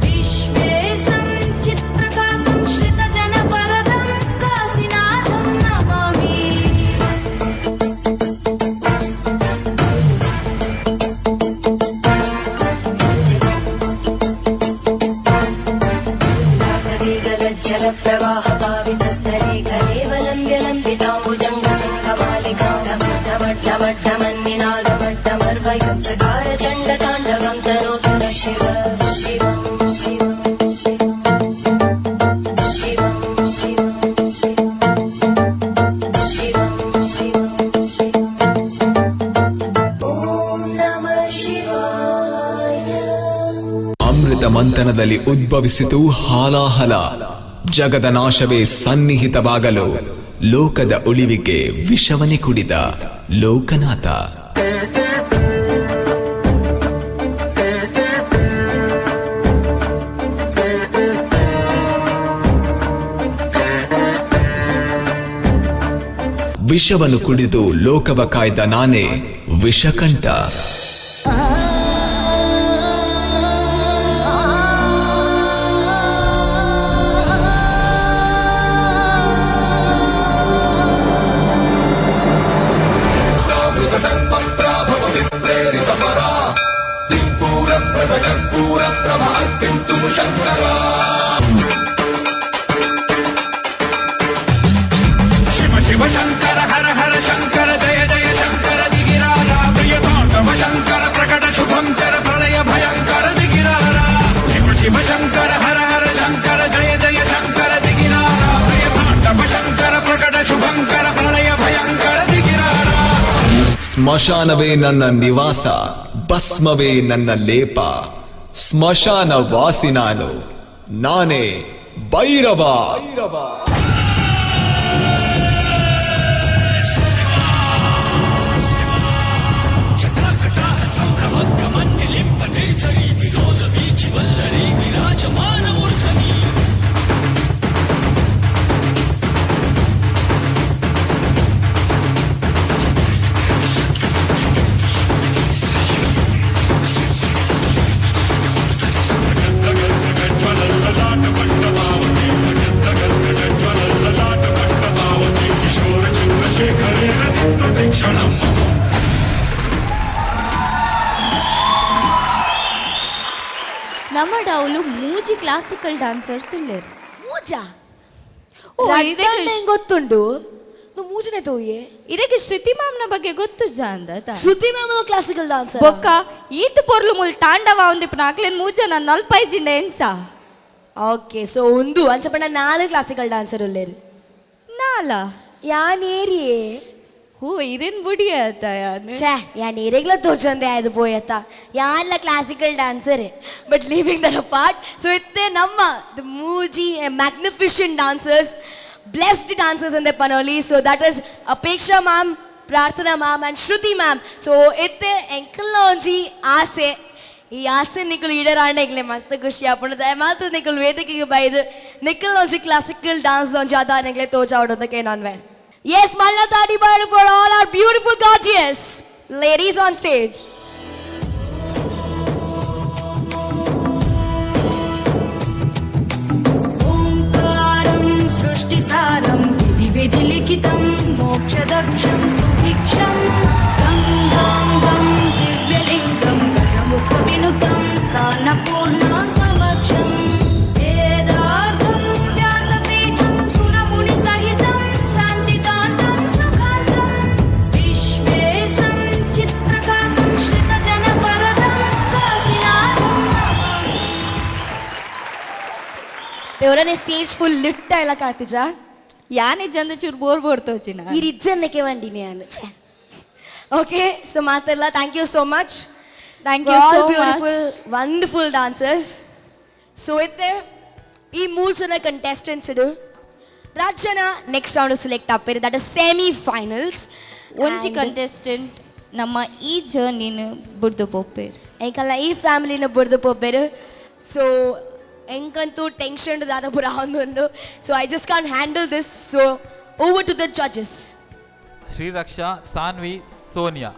विश्वेशं चित्प्रकाशं श्रितजनपरदं काशीनाथं नमामि। जलप्रवाहपावितस्थले कलेवलम्ब्य लम्बिताम्बुजङ्गमालिकामड्डमन्निनादमड्डमर्वयं चकार चण्डताण्डवं तनोतु न शिव शिवं शिवं शिवं शिवं शिवं शिवं शिवं। ॐ नमः शिवाय। ಅಮೃತ ಮಂಥನದಲ್ಲಿ ಉದ್ಭವಿಸಿತು ಹಾಲಾಹಲ. ಜಗದ ನಾಶವೇ ಸನ್ನಿಹಿತವಾಗಲು ಲೋಕದ ಉಳಿವಿಗೆ ವಿಷವನೆ ಕುಡಿದ ಲೋಕನಾಥ. ವಿಷವನ್ನು ಕುಡಿದು ಲೋಕವ ಕಾಯ್ದ ನಾನೇ ವಿಷಕಂಠ. ಶಿವ ಶಿವ ಶಂಕರ ಹರ ಹರ ಶಂಕರ ಜಯ ಜಯ ಶಂಕರ ದಿಗಿರಾರ ಪ್ರಿಯ ತಾಂಡವ ಶಂಕರ ಪ್ರಕಟ ಶುಭಂಕರ ಪ್ರಳಯ ಭಯಂಕರ ದಿಗಿರಾರ. ಶಿವ ಶಿವ ಶಂಕರ ಹರ ಹರ ಶಂಕರ ಜಯ ಜಯ ಶಂಕರ ದಿಗಿರಾರ ಪ್ರಿಯ ತಾಂಡವ ಶಂಕರ ಪ್ರಕಟ ಶುಭಂಕರ ಪ್ರಳಯ ಭಯಂಕರ ದಿಗಿರಾರ. ಸ್ಮಶಾನವೇ ನನ್ನ ನಿವಾಸ, ಭಸ್ಮವೇ ನನ್ನ ಲೇಪ, ಸ್ಮಶಾನ ವಾಸಿ ನಾನು, ನಾನೇ ಭೈರವ. ನಮ್ಮ ಡೌಲು ಮೂಜಿ ಕ್ಲಾಸಿಕಲ್ ಡಾನ್ಸರ್ಸ್ ಉಲ್ಲೇರು. ಮೂಜಾ? ಓ, ಗೊತ್ತುಂಡು ಮೂಜನೆ ತೋಯೆ. ಇದಕ್ಕೆ ಶ್ರುತಿ ಮ್ಯಾಮ್ನ ಬಗ್ಗೆ ಗೊತ್ತು ಜಾಂದ. ಶ್ರುತಿ ಮ್ಯಾಮ್ ಕ್ಲಾಸಿಕಲ್ ಡಾನ್ಸರ್. ಬೊಕ್ಕ ಈತ ಪೊರ್ಲು ಮುಲ್ ತಾಂಡವ ಒಂದಿಪ್ಪನ ಅಕ್ಲೇನ್ ಮೂಜನ ನಲ್ಪೈಜಿಂಡ ಎನ್ಸ. ಓಕೆ, ಸೊ ಒಂದು ಅಂಚ ಪಂಡ ನಾಲ್ ಕ್ಲಾಸಿಕಲ್ ಡಾನ್ಸರ್ ಉಲ್ಲೇರು. ನಾಲ? ಯಾನ್ ಏರಿಯೇ? ಹೋ, ಇರೇನ್ ಬುಡಿ ಆತ ಯಾನ್. ಛೇ, ಯಾನ್ ಏರೆಗ್ಲ ತೋಚಂದೆ ಆಯ್ದು ಪೋಯತ್ತ ಯಾನ್ಲ classical dancer. But leaving that part, so ಇತ್ತೆ ನಮ್ಮ the ಮೂಜಿ ಮ್ಯಾಗ್ನಿಫಿಷೆಂಟ್ ಡಾನ್ಸರ್ಸ್, ಬ್ಲೆಸ್ಡ್ ಡಾನ್ಸರ್ಸ್ ಅಂದೆ ಪನೋಲಿ. So that is Apeksha ma'am, Prarthana ma'am and Shruti ma'am. So ಇತ್ತೆ ಎಂಕಲ್ನ ಒಂಜಿ ಆಸೆ, ಈ ಆಸೆ ನಿಕುಲು ಈಡೇರಾಂಡ ಎಂಕ್ಲೆ ಮಸ್ತ್ ಖುಷಿ ಆಪುಂಡು. ದಯಮಾಲ್ತ್ ನಿಕುಲು ವೇದಿಕೆಗೆ ಬೈದು ನಿಕುಲ್ ಒಂಜಿ ಕ್ಲಾಸಿಕಲ್ ಡಾನ್ಸ್ ಒಂಜಿ ಅದ ಎಂಕ್ಲೆ ತೋಜಾವಡೋದಕ್ಕೆ ನಾನ್ವೆ. Yes, Malla Tadi Badu for all our beautiful, gorgeous ladies on stage. ಓಂಕಾರಂ ಸೃಷ್ಟಿಸಾರಂ ವಿಧಿ ವಿಧಿ ಲಿಖಿತಂ ಮೋಕ್ಷದಕ್ಷಂ ಸುಭಿಕ್ಷಂ ಗಂಗಾಂಗಂ ದಿವ್ಯಲಿಂಗಂ ಗಜಮುಖ ವಿನುತಂ ಸಾನಪೂರ್ಣ ಸಮಕ್ಷಂ ವೇದಾರ್ಧಂ ವ್ಯಾಸಪೀಠಂ ಸುರಮುನಿ ಸಹಿತಂ ಶಾಂತಿಕಾಂತಂ ಸುಖಾಂತಂ ವಿಶ್ವೇಶಂ ಚಿತ್ಪ್ರಕಾಶಂ ಶ್ರಿತಜನಪರದಂ ಕಾಶಿನಾಥಂ. ದೇವರನೆ ಸ್ಟೇಜ್ ಫುಲ್ ಲಿಟ್ಟ ಎಲ್ಲ ಕಾತಿಜ. ಯಾನ್ ಇಜ್ಜಂದ ಚೂರು ಬೋರ್ ಬೋರ್ ತೋಚಿನ. ಈ ಇಜ್ಜನ್ನಕ್ಕೆ ವಂಡಿನಿ ಯಾನ್. ಓಕೆ, ಸೊ ಮಾತೆಲ್ಲ thank you so much. Thank you so much. Beautiful wonderful dancers. So ಇತ್ತೆ ಈ ಮೂರು ಜನ ಕಂಟೆಸ್ಟೆಂಟ್ಸ್ ಇಡು ರಾಜ್ಯನ ನೆಕ್ಸ್ಟ್ ರೌಂಡ್ ಸೆಲೆಕ್ಟ್ ಆಪೇರು, that is semi finals. ಒಂಜಿ ಕಂಟೆಸ್ಟೆಂಟ್ ನಮ್ಮ ಈ ಜರ್ನಿನ ಬುಡ್ದು ಪೋಪೇರ್. ಎಂಕಲ್ಲ ಈ ಫ್ಯಾಮಿಲಿನ ಬುಡ್ದು ಪೋಪೇರು. ಸೊ ಎಂಕಂತೂ ಟೆನ್ಷನ್ ದಾದ ಪುರ ಒಂದು. So I just can handle this. So over to the judges. Shriraksha, Sanvi, Sonia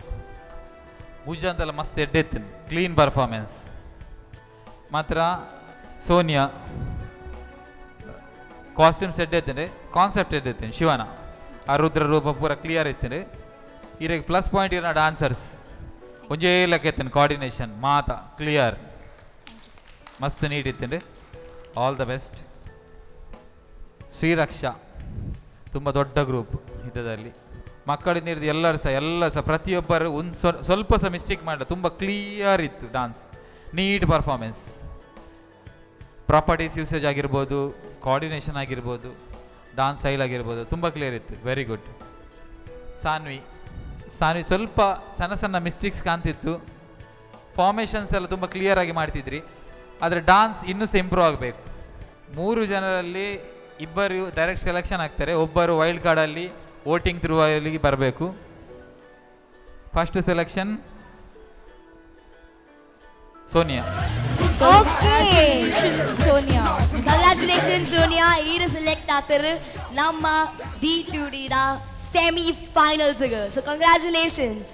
ಮೂಜಂತೆಲ್ಲ ಮಸ್ತ್ ಎಡ್ಡೆತ್ತಿನ ಕ್ಲೀನ್ ಪರ್ಫಾರ್ಮೆನ್ಸ್. ಮಾತ್ರ ಸೋನಿಯಾ ಕಾಸ್ಟ್ಯೂಮ್ಸ್ ಎಡ್ಡೆತ್ತೇನೆ, ಕಾನ್ಸೆಪ್ಟ್ ಎಡ್ಡೆತ್ತೇನೆ. ಶಿವನ ಆ ರುದ್ರ ರೂಪ ಪೂರ ಕ್ಲಿಯರ್ ಇತ್ತೇನೆ. ಇರೆಗ್ ಪ್ಲಸ್ ಪಾಯಿಂಟ್ ಇರೋ ಡಾನ್ಸರ್ಸ್ ಒಂಜೇ ಲೆಕ್ಕ ಎತ್ತೇನೆ, ಕೋಆರ್ಡಿನೇಷನ್ ಮಾತ ಕ್ಲಿಯರ್ ಮಸ್ತ್ neat ಇತ್ತೇನೆ. All the best. Shriraksha ತುಂಬ ದೊಡ್ಡ ಗ್ರೂಪ್ ಇದರಲ್ಲಿ ಮಕ್ಕಳಿಂದ ಹಿಡಿದು ಎಲ್ಲರೂ ಸಹ, ಎಲ್ಲ ಸಹ ಪ್ರತಿಯೊಬ್ಬರು ಒಂದು ಸ್ವಲ್ಪ ಸಹ ಮಿಸ್ಟೇಕ್ ಮಾಡಲ್ಲ, ತುಂಬ ಕ್ಲಿಯರ್ ಇತ್ತು dance, neat performance. Properties usage ಆಗಿರ್ಬೋದು, ಕೋಆರ್ಡಿನೇಷನ್ ಆಗಿರ್ಬೋದು, ಡಾನ್ಸ್ ಸ್ಟೈಲ್ ಆಗಿರ್ಬೋದು, ತುಂಬ ಕ್ಲಿಯರ್ ಇತ್ತು. Very good. Saanvi, Saanvi ಸ್ವಲ್ಪ ಸಣ್ಣ ಸಣ್ಣ ಮಿಸ್ಟೇಕ್ಸ್ ಕಾಣ್ತಿತ್ತು. ಫಾರ್ಮೇಷನ್ಸ್ ಎಲ್ಲ ತುಂಬ ಕ್ಲಿಯರ್ ಆಗಿ ಮಾಡ್ತಿದ್ರಿ, ಆದರೆ ಡಾನ್ಸ್ ಇನ್ನೂ ಸಹ ಇಂಪ್ರೂವ್ ಆಗಬೇಕು. ಮೂರು ಜನರಲ್ಲಿ ಇಬ್ಬರು ಡೈರೆಕ್ಟ್ ಸೆಲೆಕ್ಷನ್ ಆಗ್ತಾರೆ, ಒಬ್ಬರು ವೈಲ್ಡ್ ಕಾರ್ಡಲ್ಲಿ ವೋಟಿಂಗ್ ಥ್ರೂ ಅಲ್ಲಿ ಬರಬೇಕು. First selection Sonia. Sonia. Congratulation Sonia, ಈರು ಸೆಲೆಕ್ಟ್ ಆತರು ನಮ್ಮ D to D the semi finals. So congratulations.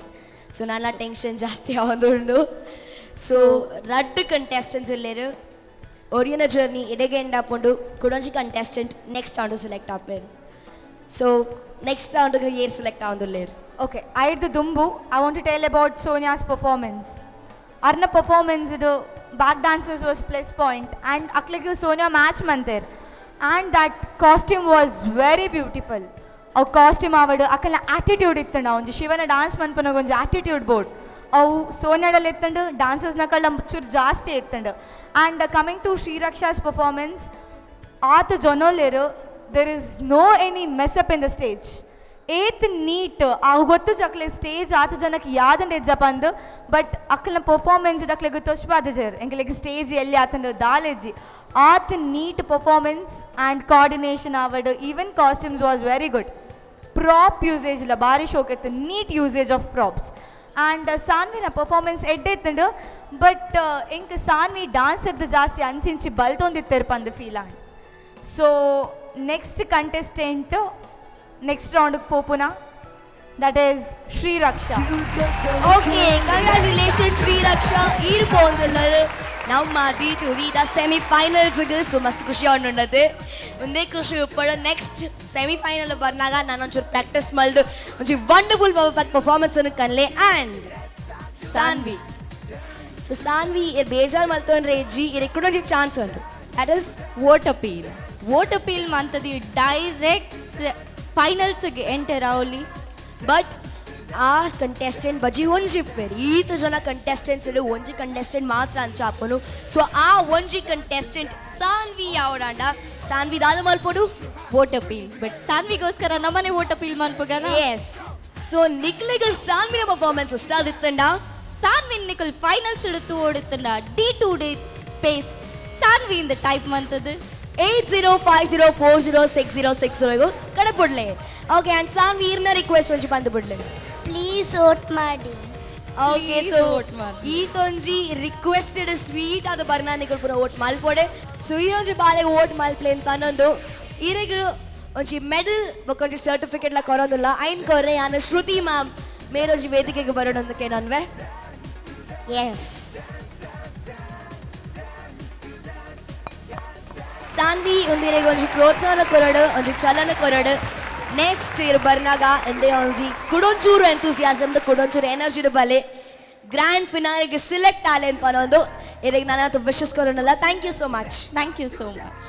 So ನನ್ನ ಟೆನ್ಷನ್ ಜಾಸ್ತಿ ಆವೊಂದುಂಡು. ಸೊ ರಡ್ಡ್ ಕಂಟೆಸ್ಟೆಂಟ್ಸ್ ಉಲ್ಲೇರು. ಒರಿಯನ ಜರ್ನಿ ಇಡೆಗೆ ಎಂಡ್ ಆಪುಂಡು. ಕುಡೊಂಜಿ ಕಂಟೆಸ್ಟೆಂಟ್ ನೆಕ್ಸ್ಟ್ ರೌಂಡ್ ಸೆಲೆಕ್ಟ್ ಆಪೇರು. ಸೊ ನೆಕ್ಸ್ಟ್ ರೌಂಡ್ ಏರ್ ಸೆಲೆಕ್ಟ್ ಆವೊಂದುಲ್ಲೇರು? ಓಕೆ, ಐದು ದುಂಬು I want to tell about Sonia's performance. ಅರ್ನ performance ಇದು back dances was plus point, and ಅಕ್ಲಿಗೆ ಸೋನಿಯಾ match ಮಂತೇರ್, and that costume was very beautiful. ಅವು ಕಾಸ್ಟ್ಯೂಮ್ ಆವಡು, ಅಕಲ್ನ ಆಟಿಟ್ಯೂಡ್ ಇತ್ತಂಡ. ಒಂಜಿ ಶಿವನ ಡಾನ್ಸ್ ಮನ್ಪುನಾಗ ಒಂಜಿ ಆಟಿಟ್ಯೂಡ್ ಬೋರ್ಡ್ ಅವು ಸೋನಿಯಾಡಲ್ಲಿ ಎತ್ತಂಡು, ಡಾನ್ಸರ್ಸ್ನ ಕಳ್ಳ ಚೂರು ಜಾಸ್ತಿ ಎತ್ತಂಡು. And coming to Shriraksha's performance, ಆತ ಜನೋಲೇರು, there is no any mess up in the stage. ಏತ್ ನೀಟ್ ಅವು ಗೊತ್ತು ಜಕ್ಲೆ ಸ್ಟೇಜ್ ಆತ ಜನಕ್ಕೆ ಯಾದಂಡ ಎಜ್ಜಪ್ಪ ಅಂದು. ಬಟ್ ಅಕ್ಕಲ್ನ ಪರ್ಫಾರ್ಮೆನ್ಸ್ ಅಕ್ಲೆಗ್ ತೊಶ್ಪಾದಜರ್ ಎಂಕಲೆಗ್ ಸ್ಟೇಜ್ ಎಲ್ಲಿ ಆತಂಡ ದಾಲೆಜ್ಜಿ. ಆತ್ ನೀಟ್ ಪರ್ಫಾರ್ಮೆನ್ಸ್ ಆ್ಯಂಡ್ ಕೋಆರ್ಡಿನೇಷನ್ ಆವಡ್, even costumes was very good. Prop usage ಇಲ್ಲ ಭಾರಿ ಶೋಕ್ ಇತ್ತು, neat usage of props. And ಸಾನ್ವಿನ performance ಎಡ್ಡೆ ಇತ್ತಂಡು, ಬಟ್ ಎಂಕ್ ಸಾನ್ವಿ ಡಾನ್ಸ್ ಇರ್ದು ಜಾಸ್ತಿ ಅಂಚಿಂಚಿ ಬಲ್ತೊಂದಿತ್ತೆರ್ಪ ಅಂದು feel. And so next contestant next ರೌಂಡ್ಗೆ ಪೋಪುನ, that is Shriraksha. Okay, congratulation Shriraksha. ಈರ್ ಪೋಂದುಲ್ಲರು ನಮ್ಮ the to V the semi finals. So ಮಸ್ತ್ ಖುಷಿ ಉಂಡದು. ಒಂದೇ ಖುಷಿ ಉಪ್ಪಡು, ನೆಕ್ಸ್ಟ್ ಸೆಮಿ ಫೈನಲ್ ಬರ್ನಾಗ ನಾನು ಒಂಚೂರು ಪ್ರಾಕ್ಟೀಸ್ ಮಲ್ದು ಒಂಚೂರು ವಂಡರ್ಫುಲ್ ಪರ್ಫಾರ್ಮೆನ್ಸ್ ಅನ್ನು ಕನ್ಲೆ. ಆ್ಯಂಡ್ ಸಾನ್ವಿ, ಸೊ ಸಾನ್ವಿ ಇರ್ ಬೇಜಾರು ಮಲ್ತೊಂದ್ರೆ ಜಿ ಇರ್ ಒಂಜಿ ಚಾನ್ಸ್ ಉಂಟು, that is vote appeal. Vote appeal ಮಂತದಿ direct ಫೈನಲ್ಸ್ಗೆ enter ಅವಲಿ. But ಆ ಕಂಟೆಸ್ಟೆಂಟ್ ಬಜಿ ಒಂಜಿ ಇಪ್ಪೇರು. ಈತ ಜನ ಕಂಟೆಸ್ಟೆಂಟ್ಸ್ ಒಂಜಿ ಕಂಟೆಸ್ಟೆಂಟ್ ಮಾತ್ರ ಅಂಚ ಆಪುನು. ಸೊ ಆ ಒಂಜಿ ಕಂಟೆಸ್ಟೆಂಟ್ ಸಾನ್ವಿ ಯಾವಡಾಂಡ, ಸಾನ್ವಿ ದಾದ ಮಲ್ಪೊಡು? Vote appeal. ಬಟ್ ಸಾನ್ವಿಗೋಸ್ಕರ ನಮ್ಮನೆ ವೋಟ್ ಅಪೀಲ್ ಮನ್ಪುಗನ. ಎಸ್, ಸೊ ನಿಕ್ಲೆಗ್ ಸಾನ್ವಿನ ಪರ್ಫಾರ್ಮೆನ್ಸ್ ಇಷ್ಟ ಆದಿತ್ತಂಡ, ಸಾನ್ವಿನ್ ನಿಕಲ್ finals ಇಡುತ್ತು ಓಡುತ್ತಂಡ, D to D space Saanvi ಇಂದ ಟೈಪ್ ಮಂತದ್ದು 8050406060 ಕಡೆ ಬಿಡ್ಲೆ. ಓಕೆ, ಆ್ಯಂಡ್ ಸಾನ್ವಿ ಇರ್ನ ರಿಕ್ವೆಸ್ಟ್ ಒಂಜಿ ಬಂದು ಬಿಡ್ಲೆ. ಪ್ಲೀಸ್ ವೋಟ್ ಮಾಡಿ. ಓಕೆ. Please so vote ಮಾಡಿ. ಈ ತೊಂಜಿ ರಿಕ್ವೆಸ್ಟೆಡ್ ಸ್ವೀಟ್ ಅದು ಬರ್ನಾನಿಗಳು ಪೂರ ವೋಟ್ ಮಲ್ಪೊಡೆ. ಸೊ ಈ ಒಂಜಿ ಬಾಲೆಗ್ ವೋಟ್ ಮಲ್ಪ್ಲೆ ಅಂತ ಅನ್ನೊಂದು ಇರೆಗ್ ಒಂಜಿ ಮೆಡಲ್ ಬೊಕೊಂಜಿ ಸರ್ಟಿಫಿಕೇಟ್ ಲ ಕೊರೊಂದುಲ್ಲ. ಐನ್ ಕೊರ್ರೆ ಯಾನ ಶ್ರುತಿ ಮ್ಯಾಮ್ ಮೇರೊಂಜಿ ವೇದಿಕೆಗೆ ಬರೋಣಂದಕ್ಕೆ ನನ್ವೆ. ಎಸ್ ಸಾನ್ವಿ, ಒಂದಿರೆಗ್ ಒಂಜಿ ಪ್ರೋತ್ಸಾಹನ ಕೊರಡು, ಒಂಜಿ ಚಲನ ಕೊರಡು. ನೆಕ್ಸ್ಟ್ ಇರ್ ಬರ್ನಾಗ ಎಂದೇ ಒಂಜಿ ಕುಡೊಂಚೂರು ಎಂತೂಸಿಯಾಸಮ್, ಕುಡೊಂಚೂರು ಎನರ್ಜಿ ಬಲೆ ಗ್ರ್ಯಾಂಡ್ ಫಿನಾಲ್ಗೆ ಸಿಲೆಕ್ಟ್ ಆಲೆ ಅಂತ ಅನ್ನೋದು ಇದಕ್ಕೆ ನಾನು wishes ಕೊರೋಣಲ್ಲ. Thank you so much. Thank you so much.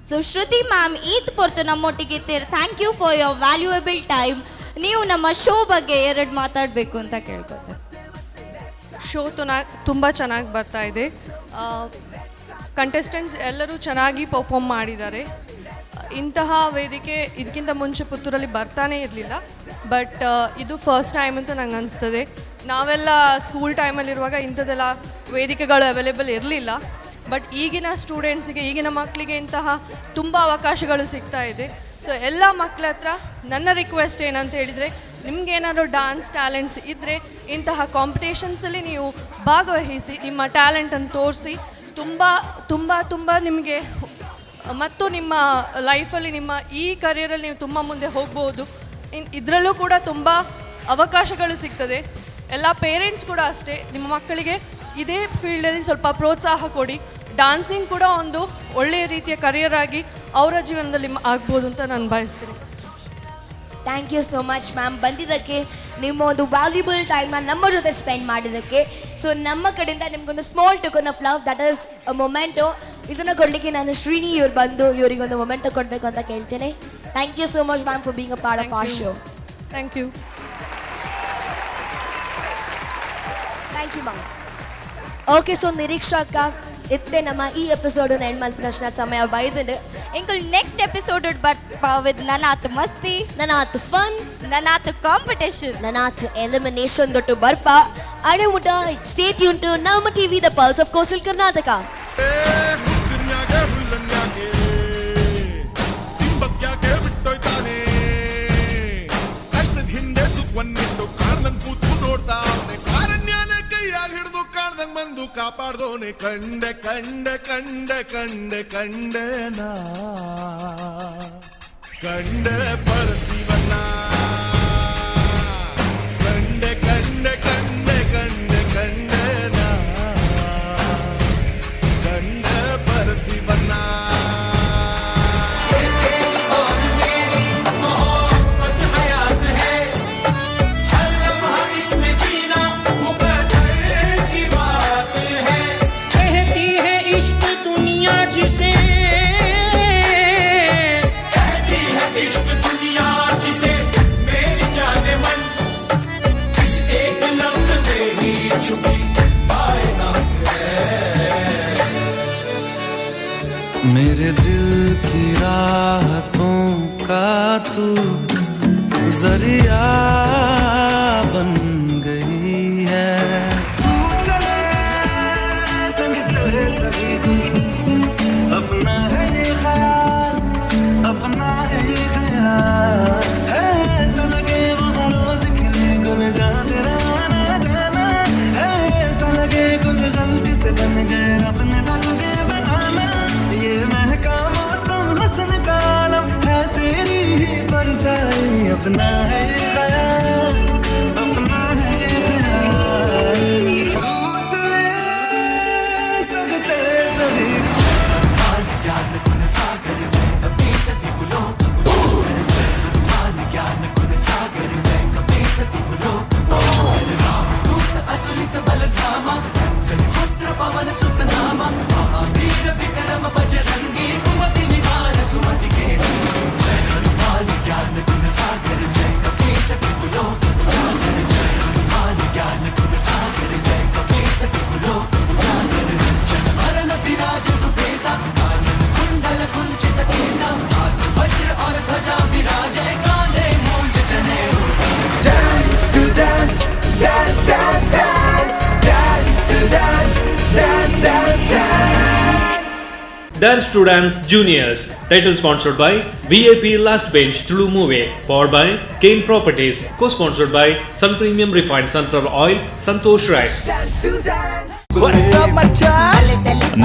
So Shruti ma'am ಈತ್ ಪೊರ್ತು ನಮ್ಮೊಟ್ಟಿಗೆ ಇತ್ತೀರ್. Thank you for your valuable time. ನೀವು ನಮ್ಮ ಶೋ ಬಗ್ಗೆ ಎರಡು ಮಾತಾಡಬೇಕು ಅಂತ ಕೇಳ್ಕೊತಾರೆ. ಶೋ ತುಂಬ ಚೆನ್ನಾಗಿ ಬರ್ತಾ ಇದೆ. ಕಂಟೆಸ್ಟೆಂಟ್ಸ್ ಎಲ್ಲರೂ ಚೆನ್ನಾಗಿ ಪರ್ಫಾರ್ಮ್ ಮಾಡಿದ್ದಾರೆ. ಇಂತಹ ವೇದಿಕೆ ಇದಕ್ಕಿಂತ ಮುಂಚೆ ಪುತ್ತೂರಲ್ಲಿ ಬರ್ತಾನೆ ಇರಲಿಲ್ಲ, ಬಟ್ ಇದು ಫಸ್ಟ್ ಟೈಮ್ ಅಂತ ನಂಗೆ ಅನಿಸ್ತದೆ. ನಾವೆಲ್ಲ ಸ್ಕೂಲ್ ಟೈಮಲ್ಲಿರುವಾಗ ಇಂಥದ್ದೆಲ್ಲ ವೇದಿಕೆಗಳು ಅವೈಲೇಬಲ್ ಇರಲಿಲ್ಲ. ಬಟ್ ಈಗಿನ ಸ್ಟೂಡೆಂಟ್ಸಿಗೆ, ಈಗಿನ ಮಕ್ಕಳಿಗೆ ಇಂತಹ ತುಂಬ ಅವಕಾಶಗಳು ಸಿಗ್ತಾ ಇದೆ. ಸೊ ಎಲ್ಲ ಮಕ್ಕಳ ಹತ್ರ ನನ್ನ ರಿಕ್ವೆಸ್ಟ್ ಏನಂತ ಹೇಳಿದರೆ, ನಿಮಗೇನಾದ್ರು ಡಾನ್ಸ್ ಟ್ಯಾಲೆಂಟ್ಸ್ ಇದ್ದರೆ ಇಂತಹ ಕಾಂಪಿಟೇಷನ್ಸಲ್ಲಿ ನೀವು ಭಾಗವಹಿಸಿ, ನಿಮ್ಮ ಟ್ಯಾಲೆಂಟನ್ನು ತೋರಿಸಿ. ತುಂಬ ತುಂಬ ತುಂಬ ನಿಮಗೆ ಮತ್ತು ನಿಮ್ಮ ಲೈಫಲ್ಲಿ, ನಿಮ್ಮ ಈ ಕರಿಯರಲ್ಲಿ ನೀವು ತುಂಬ ಮುಂದೆ ಹೋಗ್ಬೋದು. ಇದರಲ್ಲೂ ಕೂಡ ತುಂಬ ಅವಕಾಶಗಳು ಸಿಗ್ತದೆ. ಎಲ್ಲ ಪೇರೆಂಟ್ಸ್ ಕೂಡ ಅಷ್ಟೇ, ನಿಮ್ಮ ಮಕ್ಕಳಿಗೆ ಇದೇ ಫೀಲ್ಡಲ್ಲಿ ಸ್ವಲ್ಪ ಪ್ರೋತ್ಸಾಹ ಕೊಡಿ. ಡಾನ್ಸಿಂಗ್ ಕೂಡ ಒಂದು ಒಳ್ಳೆಯ ರೀತಿಯ ಕರಿಯರ್ ಆಗಿ ಅವರ ಜೀವನದಲ್ಲಿ ಆಗ್ಬೋದು ಅಂತ ನಾನು ಬಯಸ್ತೀನಿ. Thank you so much ma'am, ಬಂದಿದ್ದಕ್ಕೆ, ನಿಮ್ಮ ಒಂದು ವ್ಯಾಲ್ಯೂಬಲ್ ಟೈಮ್ನ ನಮ್ಮ ಜೊತೆ ಸ್ಪೆಂಡ್ ಮಾಡಿದ್ದಕ್ಕೆ. ಸೊ ನಮ್ಮ ಕಡೆಯಿಂದ ನಿಮಗೊಂದು small token of love, that is a memento. ಇದನ್ನು ಕೊಡಲಿಕ್ಕೆ ನಾನು ಶ್ರೀನಿ ಇವ್ರು ಬಂದು ಇವರಿಗೊಂದು ಮೊಮೆಂಟೋ ಕೊಡಬೇಕು ಅಂತ ಕೇಳ್ತೇನೆ. Thank you so much ma'am for being a part of our show. Thank you. Thank you ma'am. Okay, so ನಿರೀಕ್ಷಕ ಇತ್ತೆ ನಮ್ಮ ಈ ಎಪಿಸೋಡ್ ಎಂಡ್ ಮಲ್ಪಿನ ಸಮಯ ಬೈದಂಡು. ಎಂಕುಲ್ ನೆಕ್ಸ್ಟ್ ಎಪಿಸೋಡ್ ಬರ್ಪ ವಿತ್ ನನಾತ್ ಮಸ್ತಿ, ನನಾತ್ ಫನ್, ನನಾತ್ ಕಾಂಪಿಟೇಷನ್, ನನಾತ್ ಎಲಿಮಿನೇಷನ್ ದೊಟ್ಟು ಬರ್ಪ. ಅಡೆ ಮುಟ ಸ್ಟೇ ಟ್ಯೂನ್ ಟು ನಮ್ಮ TV, the pulse of coastal Karnataka. ಹಿಂದೆ ಸುಖವನ್ನಿಟ್ಟು ಕಾರ್ನಂಗ್ ಕೂತು ನೋಡ್ತಾವನೆ, ಕಾರಣ್ಯನ ಕೈಯಾಗ ಹಿಡಿದು ಕಾಣ್ದಂಗ್ ಬಂದು ಕಾಪಾಡ್ದೋನೆ. ಕಂಡೆ ಕಂಡೆ ಕಂಡೆ ಕಂಡೆ ಕಂಡೆ ನಾ ಕಂಡೆ ಪರಶಿವನ. जरिया बन गई है। तू चले संग चले सभी गुल, अपना है ये ख्याल, अपना है ये ख्याल है। ऐसा लगे वहाँ रोज खिले गुल, जहाँ तेरा आना जाना है। ऐसा लगे गुल गलती से बन गए, अपने था तुझे बनाना। ये महका मौसम हुस्न का आलम है, तेरी ही परछाई। अपना है ये ख्याल, अपना है ये ख्याल। तू चले संग चले सभी। Dance to dance, dance, dance, dance, dance to dance, dance, dance, dance. Dance to Dance Juniors, title sponsored by VIP Last Bench Tulu Movie, powered by Kane Properties, co-sponsored by Sun Premium Refined Sunflower Oil, Santosh Rice.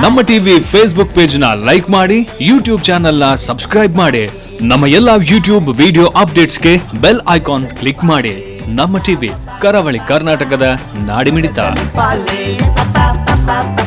ನಮ್ಮ TV Facebook page ನ like ಮಾಡಿ, YouTube channel ನ subscribe ಮಾಡಿ, ನಮ್ಮ ಎಲ್ಲಾ YouTube video ಅಪ್ಡೇಟ್ಸ್ಗೆ bell icon click ಮಾಡಿ. ನಮ್ಮ ಟಿವಿ, ಕರಾವಳಿ ಕರ್ನಾಟಕದ ನಾಡಿಮಿಡಿತ. Pale, pa pa pa pa.